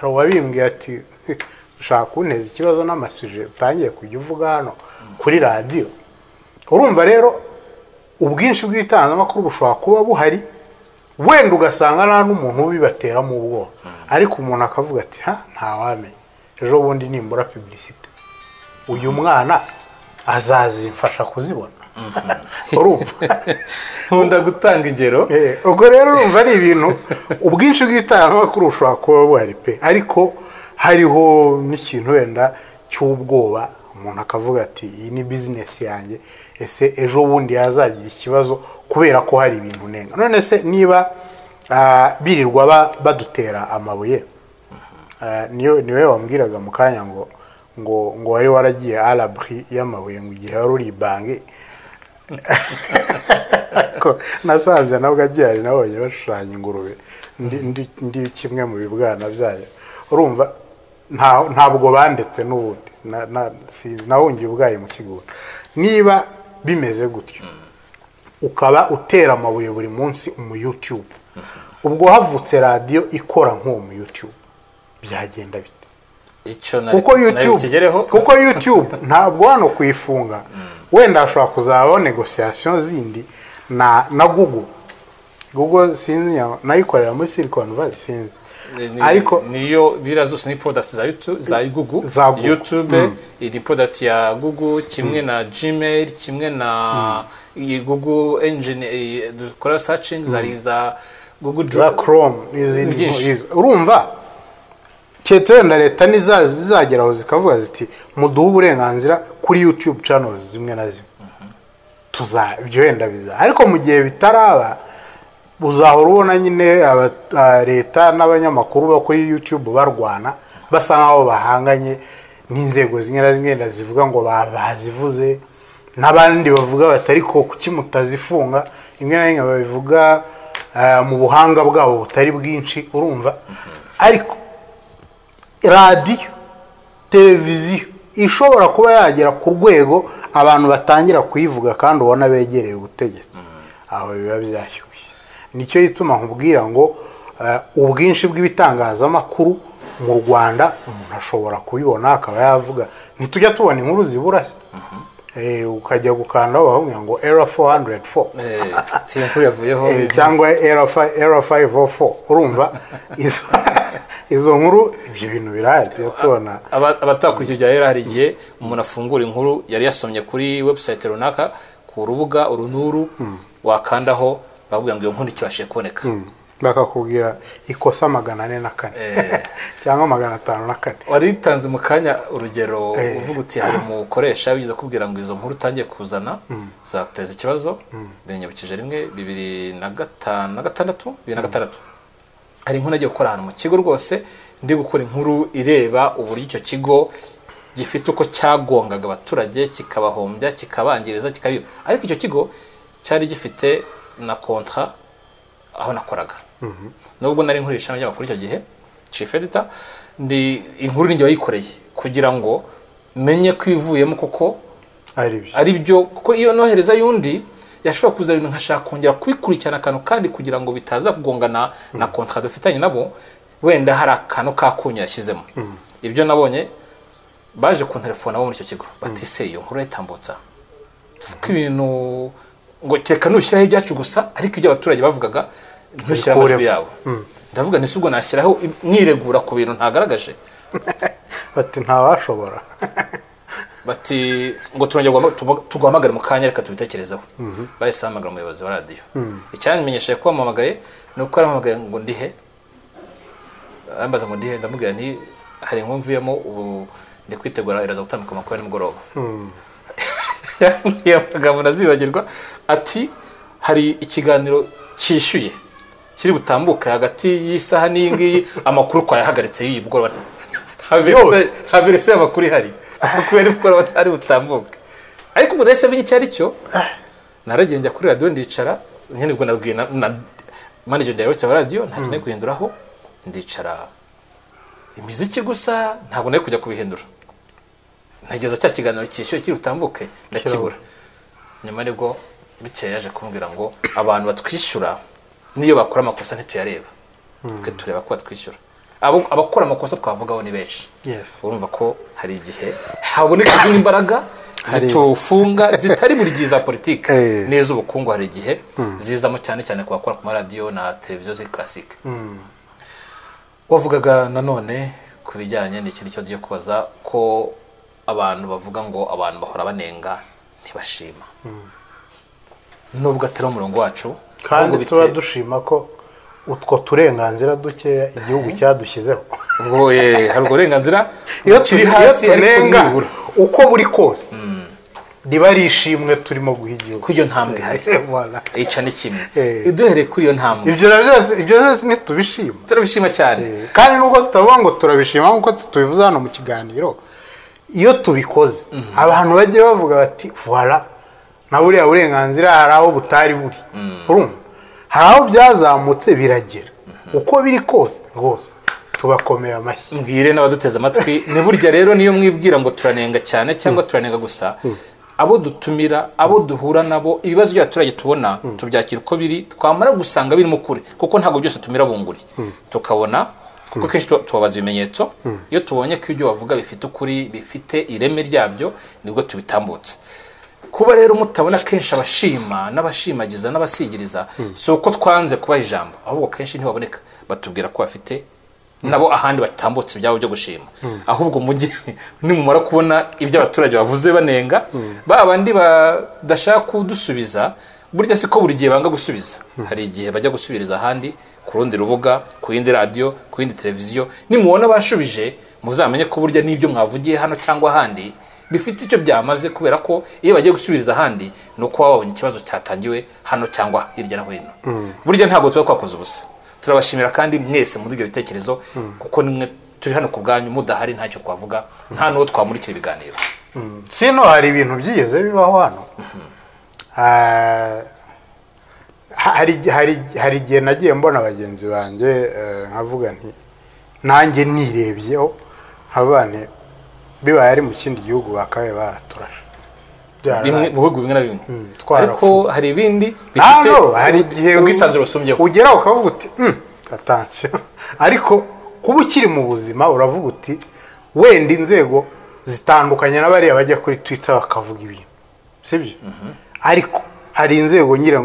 uwabimbwiye ati ushaka kunteza ikibazo n'amasuje utangiye kujya uvuga hano kuri radio. Urumva rero ubwinshi bw'itangazamakuru bushobora kuba buhari, wenda ugasanga nta n'umuntu ubibateramo ubwoba, ariko umuntu akavuga ati ha ntawamenya ejo bundi nimbura publicité uyu mwana azazimfasha kuzibona. Urumva nkunda gutanga ingero. Ubwo rero urumva ari ibintu ubwinshi bw'itangazamakuru bushobora kuba buhari pe, ariko hariho n'ikintu wenda cy'ubwoba, umuntu akavuga ati iyi ni business yanjye, ese ejo bundi yazagira ikibazo kubera ko hari ibintu nenga. None se niba birirwa badutera amabuye, niwe wambwiraga mu kanya ngo ngo wari waragiye à l'abri y'amabuye ngo igihe wari uri banki, ariko nasanze nabwo agiye nabonye bashushanya ingurube ndi kimwe mu bibwana byayo. Urumva ntabwo bandetse n'ubundi nahungiye ubwayi mu kigunda. Niba bimeze gutyo ukaba utera amabuye buri munsi umu YouTube, ubwo havutse radio ikora nk'uwo mu YouTube byagenda bite? Kuko YouTube ntabwo hano kuyifunga, wenda ashobora kuzabaho negotiation zindi na Google. Google sinzi nayikorera muri Silicon Valley sinzi, ariko niyo bira zose ni products za YouTube, za Google. YouTube ni product ya Google kimwe na Gmail, kimwe na Google engine dukora searching zari za Google za Chrome n'izindi. Urumva keretse wenda leta nizageraho zikavuga ziti muduhe uburenganzira kuri YouTube channels zimwe na zimwe, ibyo wenda biza, ariko mu gihe bitaraba uzahora ubona nyine leta n'abanyamakuru bo kuri YouTube barwana basa nkaho bahanganye n'inzego zimwe na zimwe zivuga ngo bazivuze, n'abandi bavuga batari ko kuki mutazifunga, rimwe na rimwe babivuga mu buhanga bwabo butari bwinshi. Urumva ariko radiyo televiziyo ishobora kuba yagera ku rwego abantu batangira kuyivuga kandi ubona begereye ubutegetsi, aho biba byashyushye. Nicyo gituma nkubwira ngo ubwinshi bw'ibitangazamakuru mu Rwanda umuntu ashobora kubibona akaba yavuga. Ntitujya tubona inkuru zibura se, ukajya gukanda bakubwira ngo error 404 inkuru yavuyeho cyangwa error 504. Urumva izo nkuru ibyo bintu birahari tubona. Abatakurikiye ibya rero hari igihe umuntu afungura inkuru yari yasomye kuri website runaka ku rubuga uru n'uru, wakandaho bakubwira ngo iyo nkuru ikibashije kuboneka. Bakakubwira ikosa 404 cyangwa 504. Waritanze mu kanya urugero uvuga uti hari umukoresha wigeze kubwira ngo izo nkuru utangiye kuzana zateza ikibazo. Binyibukije rimwe 2005 na 6 2006 hari inkuru nagiye gukora ahantu mu kigo rwose, ndi gukora inkuru ireba uburyo icyo kigo gifite uko cyagongaga abaturage kikabahombya kikabangiriza kikabiba, ariko icyo kigo cyari gifite na contrat aho nakoraga. Nubwo nari nkuriye ishami ry'amakuru icyo gihe, chief editor, ndi inkuru ninjye wayikoreye kugira ngo menye ko ivuyemo koko ari byo, kuko iyo nohereza yundi yashobora kuza ibintu nkashaka kongera kubikurikirana akantu kandi kugira ngo bitaza kugongana na contrat dufitanye nabo, wenda hari akantu kakunya yashyizemo. Ibyo nabonye baje ku telefone abo muri icyo kigo bati se iyo nkuru yatambutsa ko ibintu ngo kereka nushyiraho ibyacu gusa, ariko ibyo abaturage bavugaga ntushyira amajwi yabo. Ndavuga nti ubwo nashyiraho mwiregura ku bintu ntagaragaje. Bati ntawashobora. Bati ngo turongera tuguhamagare mu kanya reka tubitekerezeho. Bahise bahamagara umuyobozi wa radiyo. Icyanmenyesheje ko bamuhamagaye ni uko yarampamagaye ngo ndihe, arambaza ngo ndihe, ndamubwira nti hari inkuru mvuyemo ubu ndi kwitegura iraza gutambuka amakuru ya nimugoroba. Yambwiye amagambo ntazibagirwa ati hari ikiganiro cyishyuye kiri butambuke hagati y'isaha n'iyi ngiyi, amakuru twayahagaritse y'iyi mugoroba, nta verisiyo y'amakuru ihari, amakuru ya nimugoroba ntari butambuke. Ariko ubwo nahise menya icyo ari cyo, naragiye njya kuri radiyo ndicara, nyine ubwo nabwiye na manager director wa radiyo ntacyo nari guhinduraho, ndicara imiziki gusa ntabwo nari kujya kubihindura. Ntegereza cya kiganiro cyishyuye kiri butambuke ndakibura. Nyuma nibwo bukeye yaje kumbwira ngo abantu batwishyura niyo bakora amakosa ntituyareba, twe tureba ko batwishyura. Abakora amakosa twavugaho ni benshi. Urumva ko hari igihe haboneka izindi mbaraga zitufunga zitari buri gihe za politike n'iz'ubukungu, hari igihe zizamo cyane cyane ku bakora ku maradiyo na televiziyo ziri classique. Wavugaga nanone ku bijyanye n'ikindi kibazo cyo kubaza ko abantu bavuga ngo abantu bahora banenga ntibashima. Nubwo atari umurongo wacu, kandi tuba dushima ko utwo turenganzira dukeya igihugu cyadushyizeho. Ubwo hari uburenganzira kiri hasi ariko nibura uko buri kose riba ari ishimwe turimo guha igihugu kuri iyo ntambwe ihari. Icyo ni kimwe. Duhereye kuri iyo ntambwe, ibyo byose ntitubishima, turabishima cyane. Kandi nubwo tutavuga ngo turabishima nk'uko tubivuze hano mu kiganiro, iyo tubikoze abantu bagiye bavuga bati voilà, na buriya burenganzira hari aho butari buri, urumva hari aho byazamutse biragera, uko biri kose rwose tubakomeye amashyi. Mbwire n'abaduteze amatwi ni burya rero niyo mwibwira ngo turanenga cyane cyangwa turanenga gusa, abo dutumira, abo duhura nabo, ibibazo by'abaturage tubona tubyakira uko biri, twamara gusanga birimo kure, kuko ntabwo byose tumira bunguri, tukabona kuko kenshi tubabaza ibimenyetso. Iyo tubonye ko ibyo bavuga bifite ukuri, bifite ireme ryabyo, nibwo tubitambutse. Kuba rero mutabona kenshi abashima n'abashimagiza n'abasigiriza, si uko twanze kubaha ijambo, ahubwo kenshi ntibaboneka, batubwira ko bafite nabo ahandi batambutse ibyabo byo gushima. Ahubwo mujye nimumara kubona ibyo abaturage bavuze banenga, ba bandi badashaka kudusubiza, burya siko buri gihe banga gusubiza, hari igihe bajya gusubiriza ahandi ku rundi rubuga, ku yindi radiyo, ku yindi televiziyo. Nimubona bashubije muzamenye ko burya n'ibyo mwavugiye hano cyangwa ahandi bifite icyo byamaze, kubera ko iyo bagiye gusubiriza ahandi ni uko baba babonye ikibazo cyatangiwe hano cyangwa hirya no hino. Burya ntabwo tuba twakoze ubusa. Turabashimira kandi mwese muri ibyo bitekerezo, kuko nimwe turi hano ku bwanyu, mudahari ntacyo twavuga, nta n'uwo twamurikira ibiganiro. Sino hari ibintu byigeze bibaho hano. Hari igihe nagiye mbona bagenzi banjye nkavuga nti nanjye nirebyeho nkavuga nti bibaye ari mu kindi gihugu bakabaye baraturashe. Bimwe bihugu bimwe na bimwe, ariko hari ibindi bifite ubwisanzure busumbyeho, ugera ukavuga uti attention. Ariko kuba ukiri mu buzima uravuga uti wenda inzego zitandukanye n'abariya bajya kuri Twitter bakavuga ibintu, sibyo? Ariko hari inzego ngira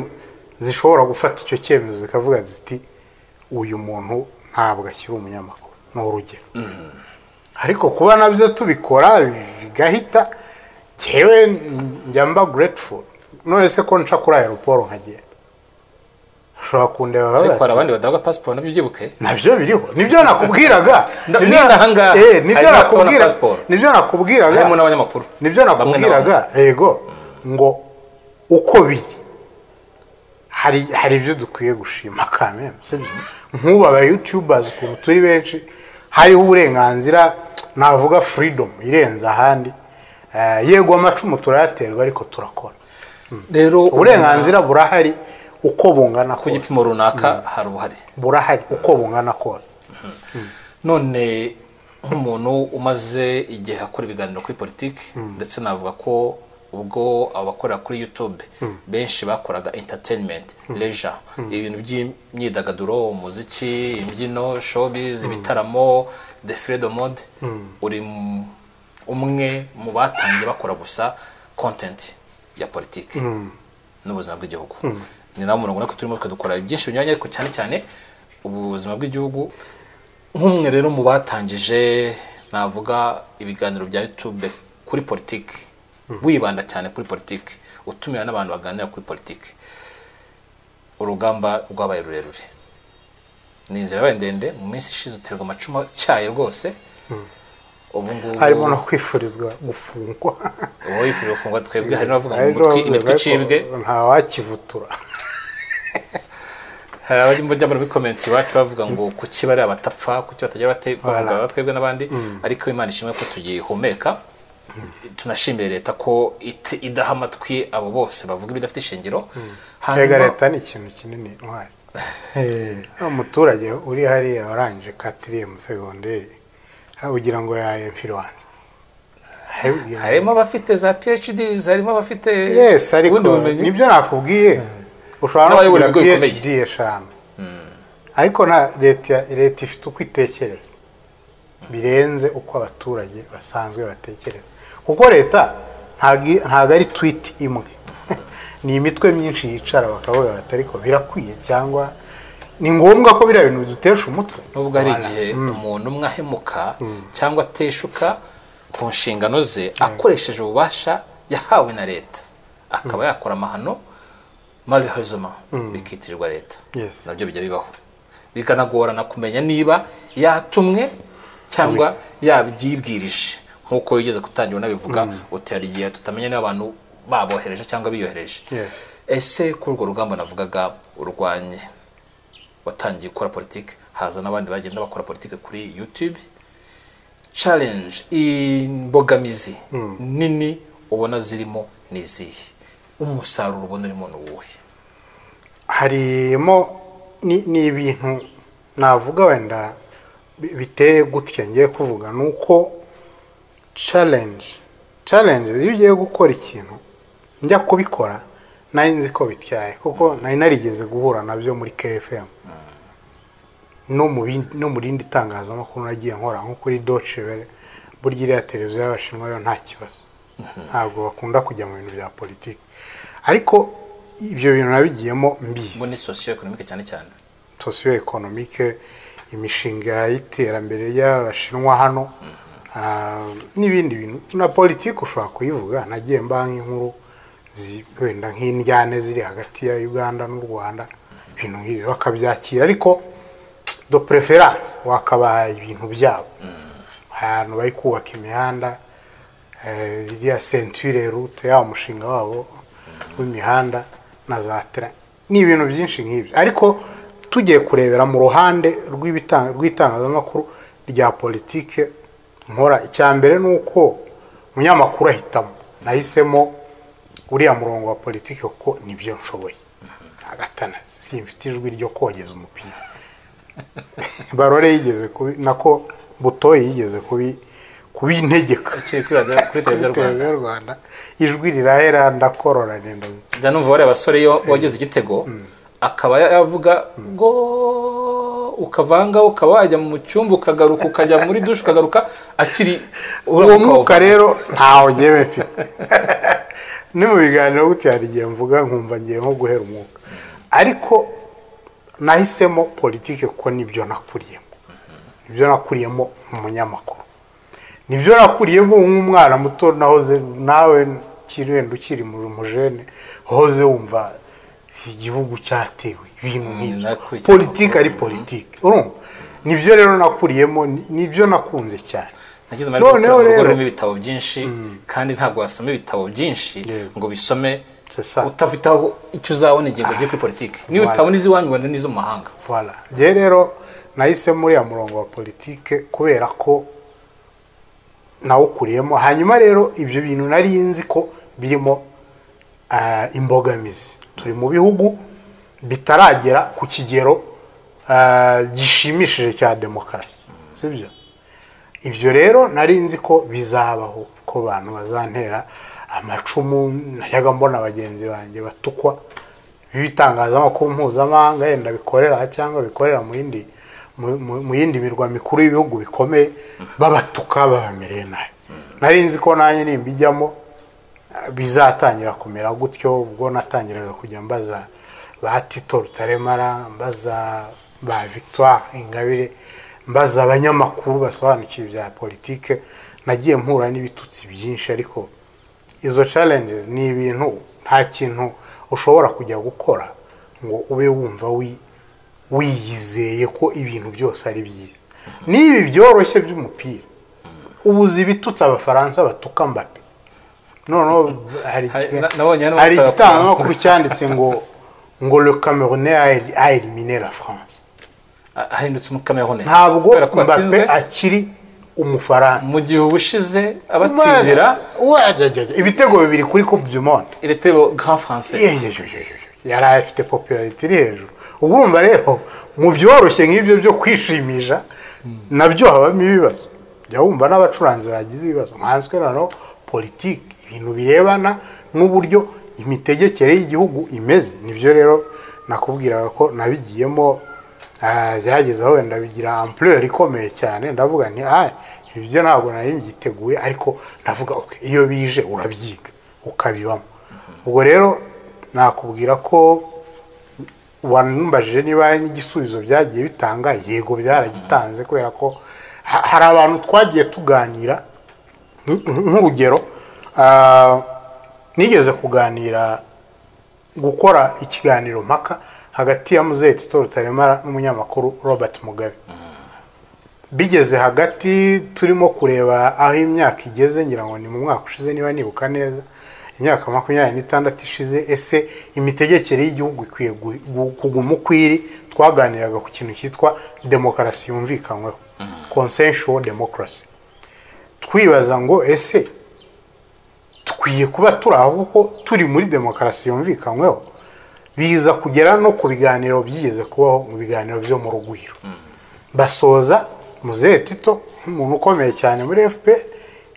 zishobora gufata icyo cyemezo zikavuga ziti uyu muntu ntabwo akiri umunyamakuru, ni urugero. Ariko kuba nabyo tubikora bigahita, jewe njya mba grateful. None se ko nca kuri aeroport nkagenda, Bashobora kundeba. Ariko hari abandi badahabwa pasiporo, nabyo ubyibuke. Nabyo biriho, nibyo nakubwiraga. Nibyo nakubwiraga, harimo n'abanyamakuru. Nibyo nakubwiraga, yego, ngo uko biri hari ibyo dukwiye gushima kameme, sibyo? Nk'ubu aba youtubers ukuntu turi benshi, hariho uburenganzira, navuga freedom irenze ahandi. Yego amacumu turayaterwa, ariko turakora. Rero uburenganzira burahari uko bungana kose, ku gipimo runaka hari ubuhari, burahari uko bungana kose. None nk'umuntu umaze igihe akora ibiganiro kuri politiki, ndetse navuga ko ubwo abakora kuri YouTube benshi bakoraga entertainment, leisure, ibintu by'imyidagaduro, umuziki, imbyino, showbiz, ibitaramo, défilé de mode, uri umwe mu batangiye bakora gusa content ya politiki n'ubuzima bw'igihugu. Ni nawo murongo natwe turimo, tukadukora byinshi binyuranye, ariko cyane cyane ubuzima bw'igihugu. Nk'umwe rero mu batangije, navuga, ibiganiro bya YouTube kuri politiki, wibanda cyane kuri politiki, utumira n'abantu baganira kuri politiki, urugamba rwabaye rurerure, ni inzira yabaye ndende. Mu minsi ishize uterwa amacumu cyaye rwose. Ubu ngubu harimo no kwifurizwa gufungwa. Uwo yifurije gufungwa, twebwe hari n'abavuga ngo imitwe icibwe, ntawakivutura. Hari abajya muri comments iwacu bavuga ngo kuki bari abatapfa, kuki batagira bate, bavuga twebwe n'abandi, ariko Imana ishimwe ko tugihumeka. Tunashimira leta ko idaha amatwi abo bose bavuga ibidafite ishingiro. Hanyuma leta ni ikintu kinini ntwari. Umuturage uri hariya warangije quatrième secondaire ugira ngo ya influence, harimo abafite za PhDs, harimo abafite yes, ariko nibyo nakubwiye, ushobora no kugira PhD 5, ariko na leta ifite uko itekereza birenze uko abaturage basanzwe batekereza, kuko leta ntabwo ari tweet imwe, ni imitwe myinshi yicara bakavuga bati ariko birakwiye cyangwa ni ngombwa ko biriya bintu bidutesha umutwe. Nubwo hari igihe umuntu umwe ahemuka cyangwa ateshuka ku nshingano ze akoresheje ububasha yahawe na leta, akaba yakora amahano, malheureusement bikitirirwa leta. Nabyo bijya bibaho, bikanagorana kumenya niba yatumwe cyangwa yabyibwirije, nk'uko wigeze gutangira unabivuga uti hari igihe tutamenya niba abantu babohereje cyangwa biyohereje. Ese kuri urwo rugamba navugaga urwanye, watangiye gukora politiki, haza n'abandi bagenda bakora politiki kuri YouTube, challenge, imbogamizi nini ubona zirimo ni izihe? Umusaruro ubona urimo ni uwuhe? Harimo ni ibintu navuga wenda biteye gutya ngiye kuvuga, ni uko challenge iyo ugiye gukora ikintu, njya kubikora nari nzi ko bityaye, kuko nari narigeze guhura nabyo muri KFM no mu rindi tangazamakuru nagiye nkora, nko kuri Deutsche Welle. Burya iriya televiziyo y'Abashinwa yo nta kibazo, ntabwo bakunda kujya mu bintu bya politiki, ariko ibyo bintu nabigiyemo mbizi. Ngo ni socio-economique cyane cyane, socio-economique, imishinga y'iterambere ry'Abashinwa hano, n'ibindi bintu na politiki ushobora kuyivuga. Nagiye mba nk'inkuru wenda nk'indyane ziri hagati ya Uganda n'u Rwanda, ibintu nk'ibi bakabyakira, ariko de préférence wakabaha ibintu byabo. Ahantu bari kubaka imihanda, iriya ceinture route, ya mushinga wabo w'imihanda na za train, ni ibintu byinshi nk'ibyo. Ariko tugiye kurebera mu ruhande rw'itangazamakuru rya politike nkora, icya mbere ni uko umunyamakuru ahitamo. Nahisemo uriya murongo wa politike kuko nibyo nshoboye. Agatana simfite ijwi ryo kogeza umupira. Barore yigeze kubi, nako Butoyi yigeze kubintegeka kuri televiziyo Rwanda, ijwi rirahera ndakorora nenda. Njya numva bariya basore iyo wageze igitego akaba yavuga ngo ukavanga, ukaba wajya mu cyumba ukagaruka, ukajya muri douche ukagaruka akiri uwo mwuka. Rero ntawo ngewe mfite. Ni mu biganiro gutya hari igihe mvuga nkumva ngiye nko guhera umwuka, ariko nahisemo politike kuko nibyo nakuriyemo, nibyo nakuriyemo umunyamakuru, nibyo nakuriyemo nk'umwana muto. Nahoze nawe wenda ukiri mu mujene, wahoze wumva Igihugu cyatewe ibintu nk'ibyo, politiki ari politiki, urumva. Nibyo rero nakuriyemo, nibyo nakunze cyane. Nagize amahirwe yo gukura mu ibitabo byinshi, kandi ntabwo wasoma ibitabo byinshi ngo bisome utafite aho icyo uzabona ingingo ziri kuri politiki. Niyo utabona iz'iwanyu ubona n'izo mu mahanga. Voilà. Njye rero nahise muri ya murongo wa politike kubera ko nawukuriyemo. Hanyuma rero ibyo bintu nari nzi ko birimo imbogamizi. Turi mu bihugu bitaragera ku kigero gishimishije cya demokarasi, sibyo? Ibyo rero nari nzi ko bizabaho, ko abantu bazantera amacumu. Najyaga mbona bagenzi banjye batukwa b'ibitangazamakuru mpuzamahanga, yenda bikorera cyangwa bikorera mu yindi mirwa mikuru y'ibihugu bikomeye, babatuka babamereye nabi. Nari nzi ko nanjye nimbijyamo bizatangira kumera gutyo. Ubwo natangiraga kujya mbaza ba Tito Rutaremara, mbaza ba Victoire Ingabire, mbaza abanyamakuru basobanukiwe ibya politike, nagiye mpura n'ibitutsi byinshi. Ariko izo challenges ni ibintu, nta kintu ushobora kujya gukora ngo ube wumva wiyizeye ko ibintu byose ari byiza. N'ibi byoroshye by'umupira, ubuzi ibitutsi Abafaransa batuka Mbappe. Noneho hari igitangazamakuru cyanditse ngo le Camerounais a éliminé la France. Ahindutse umukamerone. Ntabwo Mbappe akiri Umufaransa. Mu gihe ubushize abatsindira ibitego bibiri kuri Coupe du Monde. Il était le grand français. Yari afite popularité iri hejuru. Ubwo urumva rero mu byoroshye nk'ibyo byo kwishimisha nabyo habamo ibibazo. Jya wumva n'abacuranzi bagize ibibazo. Nkanswe noneho politiki, ibintu birebana n'uburyo imitegekere y'igihugu imeze. Nibyo rero nakubwiraga ko nabigiyemo, byageze aho wenda bigira ampleur ikomeye cyane. Ndavuga nti ibyo ntabwo nari mbyiteguye, ariko ndavuga okay, iyo bije urabyiga ukabibamo. Ubwo rero nakubwira ko wanumbajije niba n'igisubizo byagiye bitanga, yego byaragitanze, kubera ko hari abantu twagiye tuganira. Nk'urugero, nigeze kuganira, gukora ikiganiro mpaka hagati ya Muzehe Tito Rutaremara n'umunyamakuru Robert Mugabe. Bigeze hagati turimo kureba aho imyaka igeze, ngira ngo ni mu mwaka ushize niba nibuka neza, imyaka 26 ishize, ese imitegekere y'igihugu ikwiye kuguma uko iri? Twaganiraga ku kintu cyitwa demokarasi yumvikanyweho, consensual democracy. Twibaza ngo ese tukwiye kuba turi aho kuko turi muri demokarasi yumvikanyweho? Biza kugera no ku biganiro byigeze kubaho, mu biganiro byo mu Rugwiro. Basoza Muzehe Tito nk'umuntu ukomeye cyane muri FPR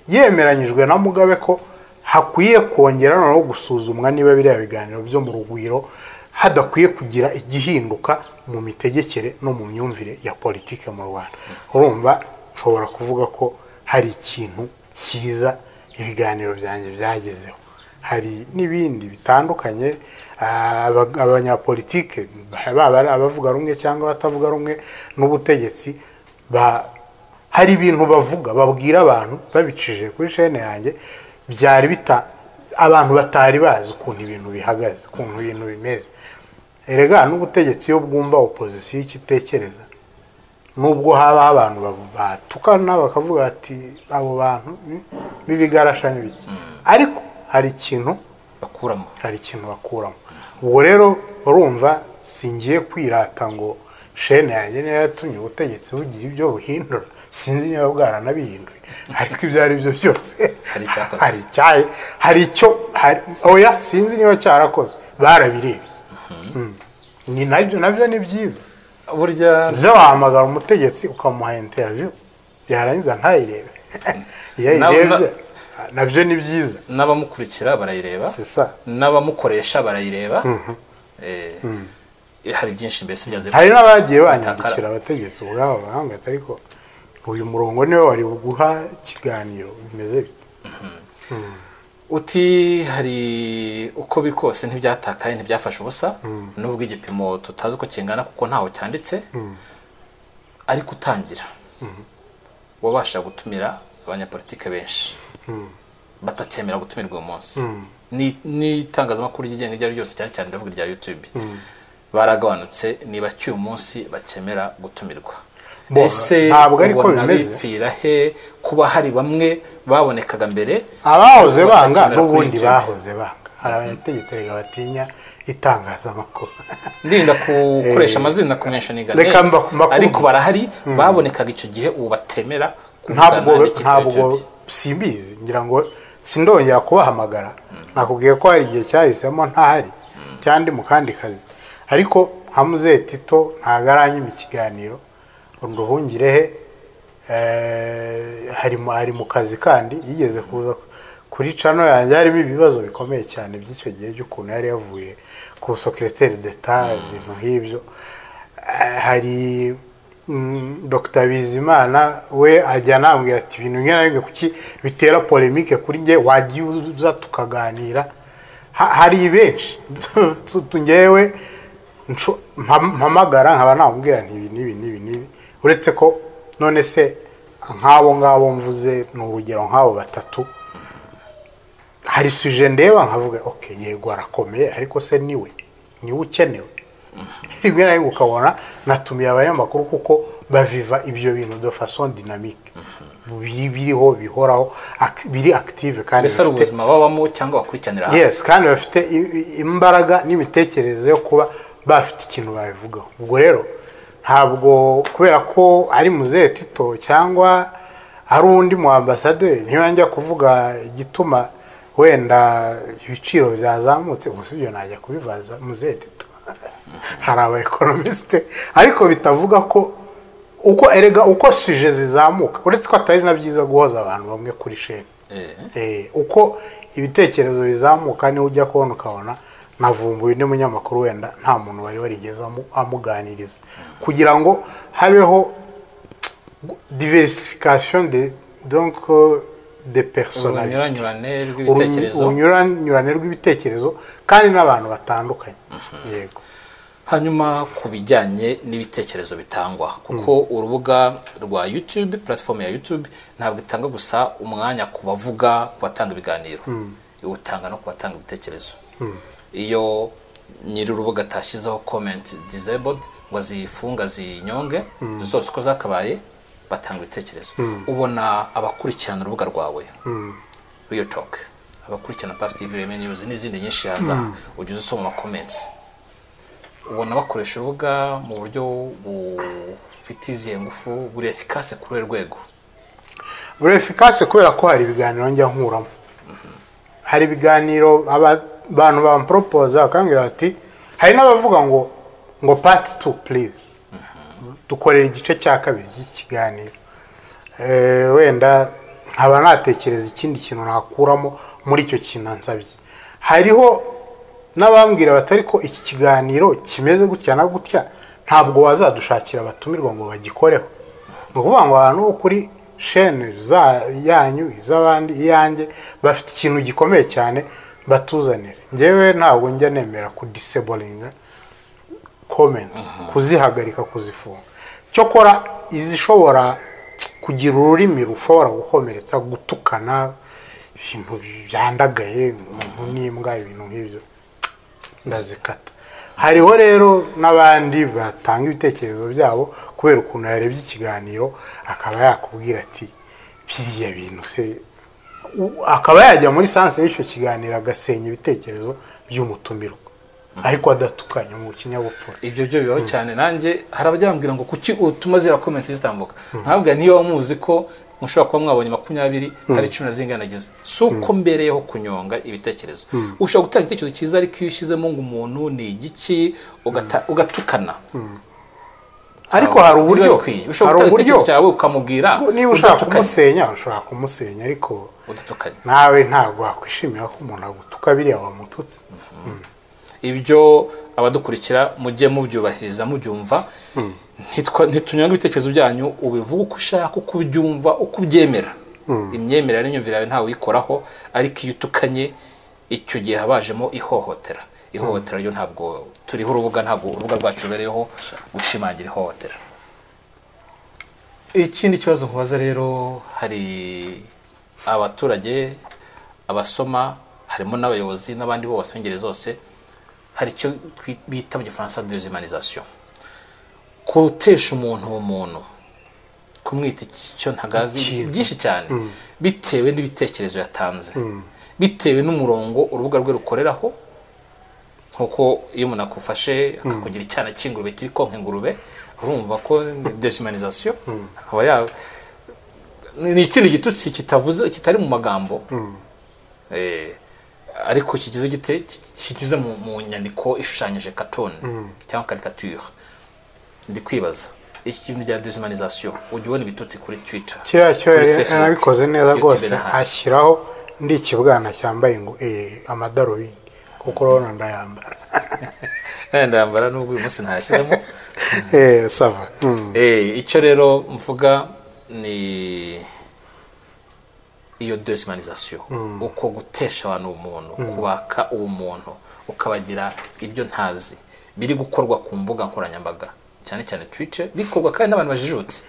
yemeranyijwe na Mugabe ko hakwiye kongera noneho gusuzumwa niba biriya biganiro byo mu Rugwiro hadakwiye kugira igihinduka mu mitegekere no mu myumvire ya politike mu Rwanda. Urumva nshobora kuvuga ko hari ikintu cyiza ibiganiro byanjye byagezeho. Hari n'ibindi bitandukanye, abanyapolitike baba abavuga rumwe cyangwa batavuga rumwe n'ubutegetsi, hari ibintu bavuga babwira abantu babicije kuri chaîne yanjye, byari bita abantu batari bazi ukuntu ibintu bihagaze, ukuntu ibintu bimeze. Erega n'ubutegetsi iyo bwumva opposition ikitekereza, nubwo haba abantu batukana bakavuga ati abo bantu bibigarasha n'ibiki, ariko hari ikintu bakuramo, hari ikintu bakuramo. Ubwo rero urumva singiye kwirata ngo chaîne yanjye niyo yatumye ubutegetsi bugira ibyo buhindura, sinzi niba bwaranabihinduye, ariko ibyo ari byo byose hari icyo oya sinzi niba cyarakoze, barabirebye. Ni nabyo ni byiza. Burya byo wahamagara umutegetsi ukamuha interview yarangiza ntayirebe, iyo ayirebye nabyo ni byiza. N'abamukurikira barayireba, n'abamukoresha barayireba. Hari byinshi mbese byaze. Hari n'abagiye banyandikira abategetsi ubwabo bahanga, ariko uyu murongo niwe wari guha ikiganiro bimeze bite. Uti hari uko bikose ntibyatakaye, ntibyafashe ubusa, nubwo igipimo tutazi uko kingana kuko ntaho cyanditse, ariko utangira wabasha gutumira abanyapolitike benshi batacyemera gutumirwa uyu munsi. N'itangazamakuru ryigenga iryo ari ryose, cyane cyane ndavuga irya YouTube, baragabanutse. Niba cy'uyu munsi bakemera gutumirwa. Ese ntabwo ariko bimeze? Bipfira he kuba hari bamwe babonekaga mbere abahoze banga n'ubundi bahoze banga? Hari abanyategeko batinya itangazamakuru. Ndinda gukoresha amazina, kumentioninga names, ariko barahari babonekaga icyo gihe ubu batemera. Ntabwo simbizi, ngira ngo sindongera kubahamagara. Nakubwiye ko hari igihe cyahisemo ntahari cyandi mu kandi kazi, ariko nka Muzehe Tito ntabwo aranyima ikiganiro Nduhungirehe hari mu kazi, kandi yigeze kuza kuri channel yanjye harimo ibibazo bikomeye cyane by'icyo gihe by'ukuntu yari yavuye ku secrétaire d'État, ibintu nk'ibyo. Hari Dr Bizimana, we ajya anambwira ati ibintu bimwe na bimwe kuki bitera polémique kuri njye, wagiye uza tukaganira. Hari benshi ngewe mpamagara nkaba namubwira nti ibi n'ibi n'ibi n'ibi, uretse ko none se nk'abo ngabo mvuze ni urugero nk'abo batatu, hari sujet ndeba nkavuga okay yego arakomeye, ariko se niwe ukenewe? Rimwe na rimwe ukabona natumiye abanyamakuru kuko baviva ibyo bintu de façon dynamique, biriho bihoraho, biri active, kandi bafite ubuzima babamo cyangwa bakurikiranira. Yes, kandi bafite imbaraga n'imitekerereze yo kuba bafite ikintu babivugaho. Ubwo rero ntabwo kubera ko ari Muzehe Tito cyangwa ari undi mu ambassadeur niba njya kuvuga igituma wenda ibiciro byazamutse, gusa ibyo najya kubibaza Muzehe Tito. Hari aba economiste, ariko bitavuga ko uko erega uko sujet zizamuka, uretse ko atari na byiza guhoza abantu bamwe kuri chaîne. Uko ibitekerezo bizamuka ni ujya kubona ukabona navumbuye undi munyamakuru wenda nta muntu wari warigeze amuganiriza, kugira ngo habeho diversification de donc de personnalités, urunyuranyurane rw'ibitekerezo kandi n'abantu batandukanye. Yego. Hanyuma ku bijyanye n'ibitekerezo bitangwa, kuko urubuga rwa YouTube, platform ya YouTube ntabwo itanga gusa umwanya ku bavuga, ku batanga ibiganiro, iwutanga no ku batanga ibitekerezo. Iyo nyiri urubuga atashyizeho comment disabled ngo azifunga zinyonge zose uko zakabaye, batanga ibitekerezo. Ubona abakurikirana urubuga rwawe Real Talk, abakurikirana Pax TV, Reme News n'izindi nyinshi hanze aha, ujya usoma comments, ubona bakoresha urubuga mu buryo bufite izihe ngufu, buri efficace kuri rwego? Buri efficace kubera ko hari ibiganiro njya nkuramo, hari ibiganiro abantu bampropose bakambwira bati, hari n'abavuga ngo part 2 please, dukorera igice cya kabiri cy'ikiganiro. Wenda nkaba natekereza ikindi kintu nakuramo muri icyo kintu ansabye. Hariho n'abambwira batari ko iki kiganiro kimeze gutya na gutya, ntabwo wazadushakira abatumirwa ngo bagikoreho. Ni ukuvuga ngo abantu bo kuri chaîne yanyu, iz'abandi, iyanjye, bafite ikintu gikomeye cyane batuzanira. Njyewe ntabwo njya nemera kudisablinga comments, kuzihagarika, kuzifunga. Cyokora izishobora kugira ururimi rushobora gukomeretsa, gutukana, ibintu byandagaye, umuntu n'imbwa, ibintu nk'ibyo ndazikata. Hariho rero n'abandi batanga ibitekerezo byabo kubera ukuntu yarebye ikiganiro akaba yakubwira ati biriya bintu se, akaba yajya muri sanse y'icyo kiganiro agasenya ibitekerezo by'umutumirwa, ariko adatukanye mu kinyabupfura. Ibyo byo bibaho cyane. Nanjye hari abajya bambwira ngo kuki utuma zira comments zitambuka, nkabwira niyo muzi ko mushobora kuba mwabonye 20 hari 10 zinganagize, si uko mbereyeho kunyonga ibitekerezo. Ushobora gutanga igitekerezo cyiza, ariko iyo ushyizemo ngo umuntu ni igiki ugatukana. Ariko hari uburyo ushobora gutanga igitekerezo cyawe ukamubwira, niba ushaka kumusenya ushobora kumusenya, ariko udatukanye. Nawe ntabwo wakwishimira ko umuntu agutuka biriya wamututse. Ibyo abadukurikira mujye mubyubahiriza, mubyumva. Ntitunyonga ibitekerezo byanyu, ubivuga uko ushaka, uko ubyumva, uko ubyemera. Imyemerere n'imyumvire yawe ntawe uyikoraho, ariko iyo utukanye icyo gihe habajemo ihohotera. Ihohotera ryo ntabwo turiho urubuga, ntabwo urubuga rwacu rubereyeho gushimangira ihohotera. Ikindi kibazo nkubaza rero, hari abaturage abasoma, Harimo n'abayobozi n'abandi bose b'ingeri zose. Hari icyo bita mu Gifaransa déshumanisation, gutesha umuntu ubumuntu, kumwita icyo ntagazi byinshi cyane, bitewe n'ibitekerezo yatanze, bitewe n'umurongo urubuga rwe rukoreraho. Nkuko iyo umuntu akufashe akakugira icyana cy'ingurube kiri konka ingurube, urumva ko déshumanisation aba ya ni ikindi gitutsi kitavuze, kitari mu magambo, ariko kigize gite, kinyuze mu nyandiko ishushanyije, cartoon cyangwa caricature. Ndi kwibaza iki kintu bya déshumanisation, ujya ubona ibitutsi kuri Twitter, kiriya cyo kuri Facebook, yanabikoze neza YouTube rwose, n'ahandi. Ashyiraho ndi ikibwana cyambaye ngo amadarubindi, kuko urabona ndayambara. Ndayambara nubwo uyu munsi ntayashyizemo. Ça va. Icyo rero mvuga ni iyo déshumanisation, uko gutesha abantu ubumuntu, kubaka ubumuntu ukabagira ibyo ntazi, biri gukorwa ku mbuga nkoranyambaga, cyane cyane Twitter, bikorwa kandi n'abantu bajijutse,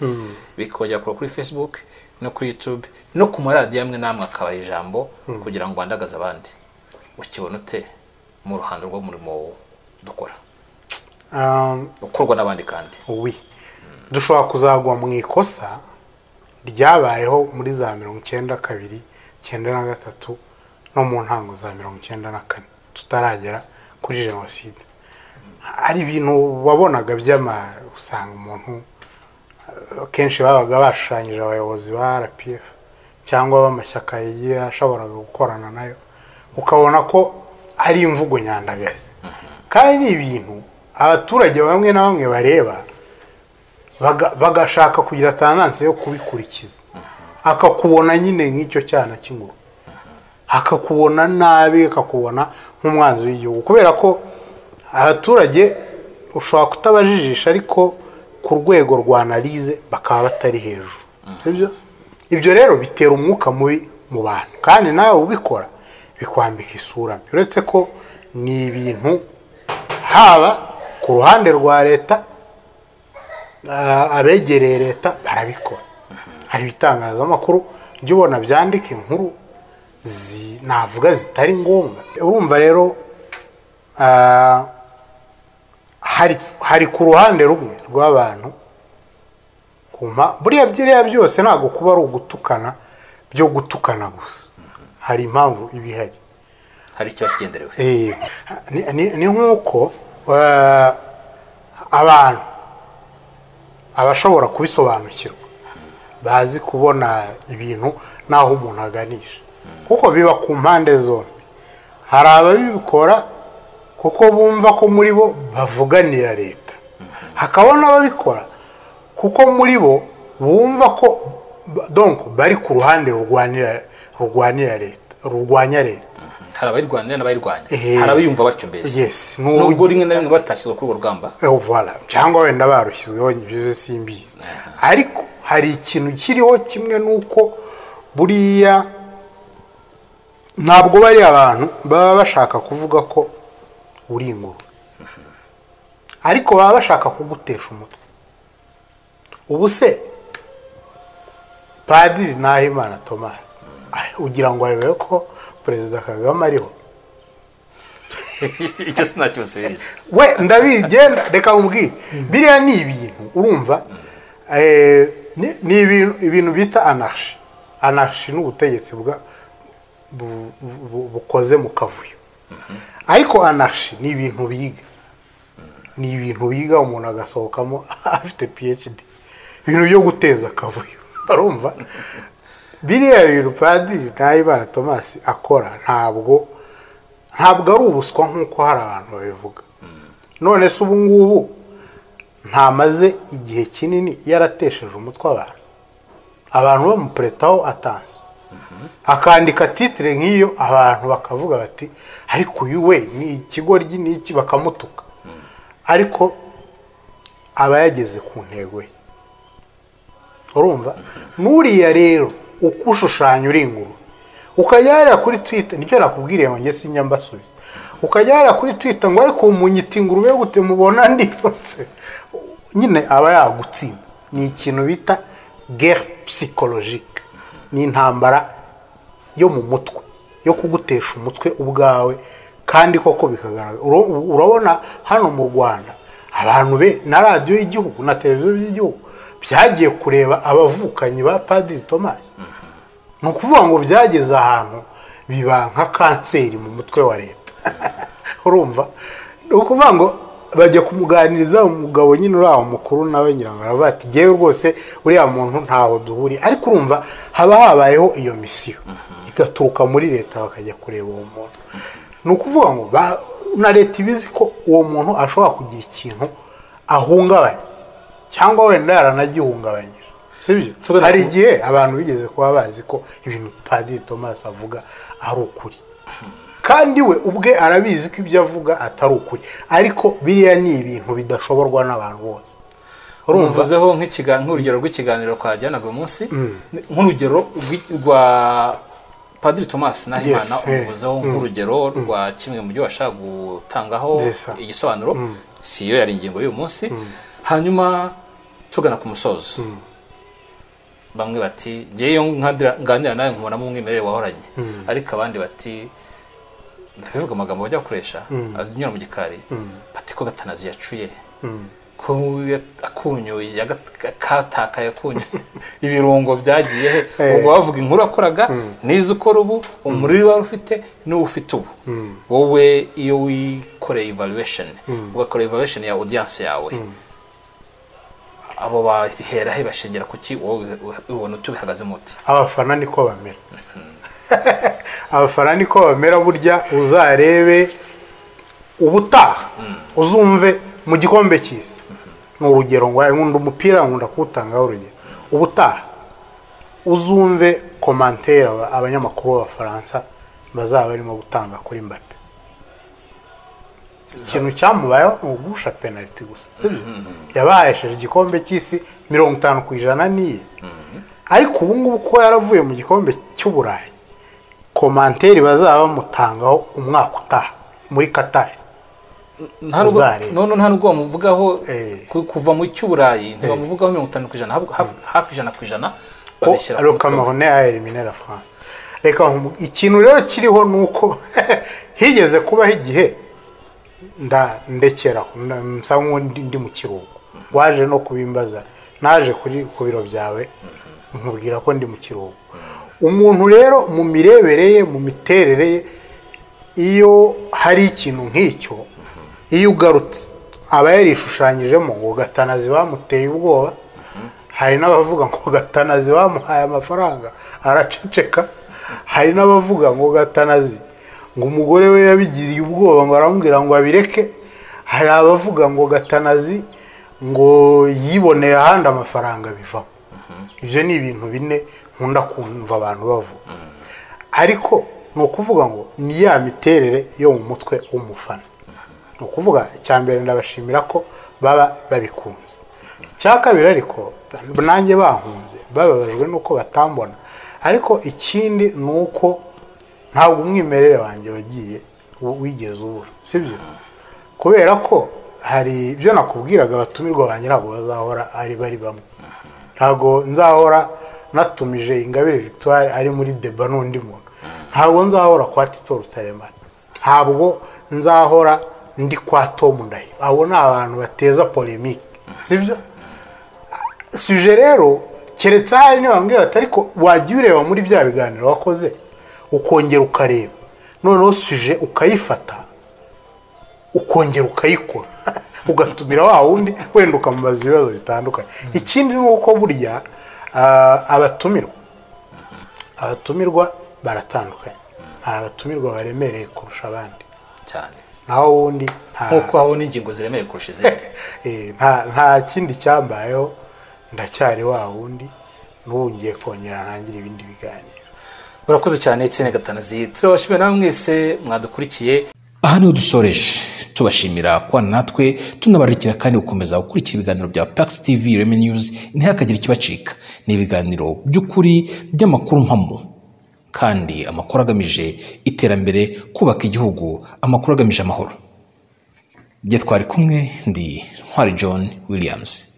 bikongera gukorwa kuri Facebook no kuri YouTube no ku maradiyo amwe n'amwe, akabaha ijambo kugira ngo bandagaze abandi. Ukibona ute mu ruhando rw'umurimo dukora, ukorwa n'abandi kandi? Oui, dushobora kuzagwa mu ikosa ryabayeho muri za 92, 93 no mu ntango za 94, tutaragera kuri jenoside. Hari ibintu wabonaga by'ama, usanga umuntu, kenshi babaga bashushanyije abayobozi ba RPF cyangwa b'amashyaka yashoboraga gukorana nayo, ukabona ko ari imvugo nyandagazi, kandi ni ibintu abaturage bamwe na bamwe bareba bagashaka kugira tendance yo kubikurikiza, akakubona nyine nk'icyo cyana cy'ingurube, akakubona nabi, akakubona nk'umwanzi w'igihugu, kubera ko abaturage ushobora kutabajijisha, ariko ku rwego rwa analyse bakaba batari hejuru. Sibyo? Ibyo rero bitera umwuka mubi mu bantu, kandi nawe ubikora bikwambika isura mbi. Uretse ko ni ibintu haba ku ruhande rwa leta, abegereye leta barabikora. Hari ibitangazamakuru jya ubona byandika inkuru navuga zitari ngombwa. Urumva rero, hari ku ruhande rumwe rw'abantu kuma buriya biriya byose ntabwo kuba ari ugutukana byo gutukana gusa, hari impamvu iba ihari. Hari ikiba kigenderewe. Ni nk'uko abantu abashobora kubisobanukirwa bazi kubona ibintu n'aho umuntu aganisha, kuko biba ku mpande zombi. Hari ababikora kuko bumva ko muri bo bavuganira leta, hakaba n'ababikora kuko muri bo bumva ko donc bari ku ruhande rurwanira leta, rurwanya leta. Hari abayirwanira n'abayirwanya, hari abayumva batyo mbese, yes. Nubwo rimwe na rimwe batashyizwe kuri urwo rugamba. Voilà, cyangwa wenda barushyizweho, ibyo simbizi, ariko hari ikintu kiriho kimwe, nuko buriya ntabwo bari abantu baba bashaka kuvuga ko uri ingurube, ariko baba bashaka kugutesha umutwe. Ubu se Padiri Nahimana Thomas ugira ngo ayobewe ko Perezida Kagame ariho? Icyo sinacyusubiriza. We ndabigenda, reka nkubwire, biriya ni ibintu urumva, ni ibintu bita anarchie. Anarchie ni ubutegetsi bukoze mu kavuyo, ariko anarchie ni ibintu biga, ni ibintu biga umuntu agasohokamo afite PhD, ibintu byo guteza akavuyo. Urumva biriya bintu Padiri Nahimana Thomas akora ntabwo ari ubuswa nk'uko hari abantu babivuga. None se ubu ngubu ntamaze igihe kinini yaratesheje umutwe abantu, abantu bamupretaho attention, akandika titre nk'iyo, abantu bakavuga bati ariko uyu we ni ikigoryi, ni iki, bakamutuka, ariko aba yageze ku ntego ye. Urumva n'uriya rero uko ushushanya uri ingurube, ukajya hariya kuri Twitter, nicyo nakubwiriye ngo njye sinjya mbasubiza, ukajya hariya kuri Twitter ngo ariko munyita ingurube gute, mubona ndiyotse, nyine aba yagutsinze. Ni ikintu bita guerre psychologique, ni intambara yo mu mutwe. yo kugutesha umutwe ubwawe, kandi koko bikagaragara. Urabona hano mu Rwanda abantu be na radiyo y'igihugu na televiziyo y'igihugu byagiye kureba abavukanyi ba Padiri Thomas. Ni ukuvuga ngo byageze ahantu biba nka kanseri mu mutwe wa leta. Urumva, ni ukuvuga ngo bajya kumuganiriza umugabo nyine uri aho mukuru, nawe ngira ngo aravuga ati jyewe rwose uriya muntu ntaho duhuriye. Ariko urumva haba habayeho iyo misiyo igaturuka muri leta, bakajya kureba uwo muntu. Ni ukuvuga ngo na leta ibizi ko uwo muntu ashobora kugira ikintu ahungabanya cyangwa wenda yaranagihungabanyije, sibyo? Hari igihe abantu bigeze kuba bazi ko ibintu Padiri Thomas avuga ari ukuri, kandi we ubwe arabizi ko ibyo avuga atari ukuri, ariko biriya ni ibintu bidashoborwa n'abantu bose. Urumvuzeho nk'urugero rw'ikiganiro twajyanaga uyu munsi, nk'urugero rwa Padiri Thomas Nahimana, umuvuzeho nk'urugero rwa kimwe mu byo washaka gutangaho igisobanuro, si yo yari ingingo y'uyu munsi. Hanyuma tugana ku musozo, bamwe bati ngewe nganira nawe nkubonamo umwimerere wahoranye, ariko abandi bati ndabivuga amagambo bajya bakoresha anyura mu gikari, bati ko Gatanazi yacuye, ko akunyu katakaye, akunyu ibirungo byagiye he. Ubwo bavuga inkuru akoraga nizo ukora ubu, umuriro wari ufite n'uwo ufite ubu. Wowe iyo wikoreye evaluation, ugakora evaluation ya audience yawe, abo bahera he, bashingira kuki? Wowe ubona utubihagazemo ute? Abafana niko bamera. Abafana niko bamera. Burya uzarebe ubutaha, uzumve mu gikombe cy'isi, ni urugero ngo nkunda umupira, nkunda kuwutangaho urugero. Ubutaha uzumve commentaire abanyamakuru b'Abafaransa bazaba barimo gutanga kuri Mbappe. Ikintu cyamubayeho ni ugusha penalty gusa, sibyo? Yabahesheje igikombe cy'isi 50% niye, ariko ubu ngubu ko yaravuye mu gikombe cy'Uburayi, commentaire bazaba bamutangaho umwaka utaha muri Qatar. None nta nubwo bamuvugaho kuva mu cy'Uburayi, ntibamuvugaho 50%, hafi 100% babishyira ku Cameroun a éliminé la France. Reka ikintu rero kiriho nuko higeze kubaho igihe ndekeraho nsa ndi mu kiruhuko, waje no kubimbaza, naje kuri ku biro byawe nkubwira ko ndi mu kiruhuko. Umuntu rero mu mirebere ye, mu miterere ye, iyo hari ikintu nk'icyo, iyo ugarutse aba yarishushanyijemo ngo Gatanazi bamuteye ubwoba. Hari n'abavuga ngo Gatanazi bamuhaye amafaranga araceceka, hari n'abavuga ngo Gatanazi ngo umugore we yabigiriye ubwoba ngo aramubwira ngo abireke, hari abavuga ngo Gatanazi ngo yiboneye ahandi amafaranga bivamo. Ibyo ni ibintu bine nkunda kumva abantu bavuga, ariko ni ukuvuga ngo ni ya miterere yo mu mutwe w'umufana. Ni ukuvuga icya mbere ndabashimira ko baba babikunze, icya kabiri ariko nanjye bankunze bababajwe nuko batambona, ariko ikindi ni uko ntabwo umwimerere wanjye wagiye wigeze ubura, sibyo? Kubera ko hari ibyo nakubwiraga, abatumirwa banjye ntabwo bazahora ari bari bamwe. Ntabwo nzahora natumije Ingabire Victoire ari muri deba n'undi muntu, ntabwo nzahora kwa Tito Rutaremara, ntabwo nzahora ndi kwa Tom Ndahiro. Abo ni abantu bateza polemique, sibyo? Suje rero keretse hari niba bambwira bati ariko wajya ureba muri bya biganiro wakoze ukongera ukareba, noneho suje ukayifata ukongera ukayikora, ugatumira wa wundi wenda ukamubaza ibibazo bitandukanye. Ikindi ni uko burya abatumirwa baratandukanye, hari abatumirwa baremereye kurusha abandi cyane, naho wundi nkuko habona ingingo ziremereye kurusha izindi. Nta kindi cyambayeho, ndacyari wa wundi, n'ubu ngiye kongera ntangira ibindi biganiro. Urakoze cyane Etienne Gatanazi, turabashimira namwe mwese mwadukurikiye. Aha niho dusoreje, tubashimira kubana natwe, tunabararikira kandi gukomeza gukurikira ibiganiro bya Pax TV Reme News, ntihakagire ikibacika. Ni ibiganiro by'ukuri by'amakuru mpamo, kandi amakuru agamije iterambere, kubaka igihugu, amakuru agamije amahoro. Jye twari kumwe, ndi Ntwari John Williams.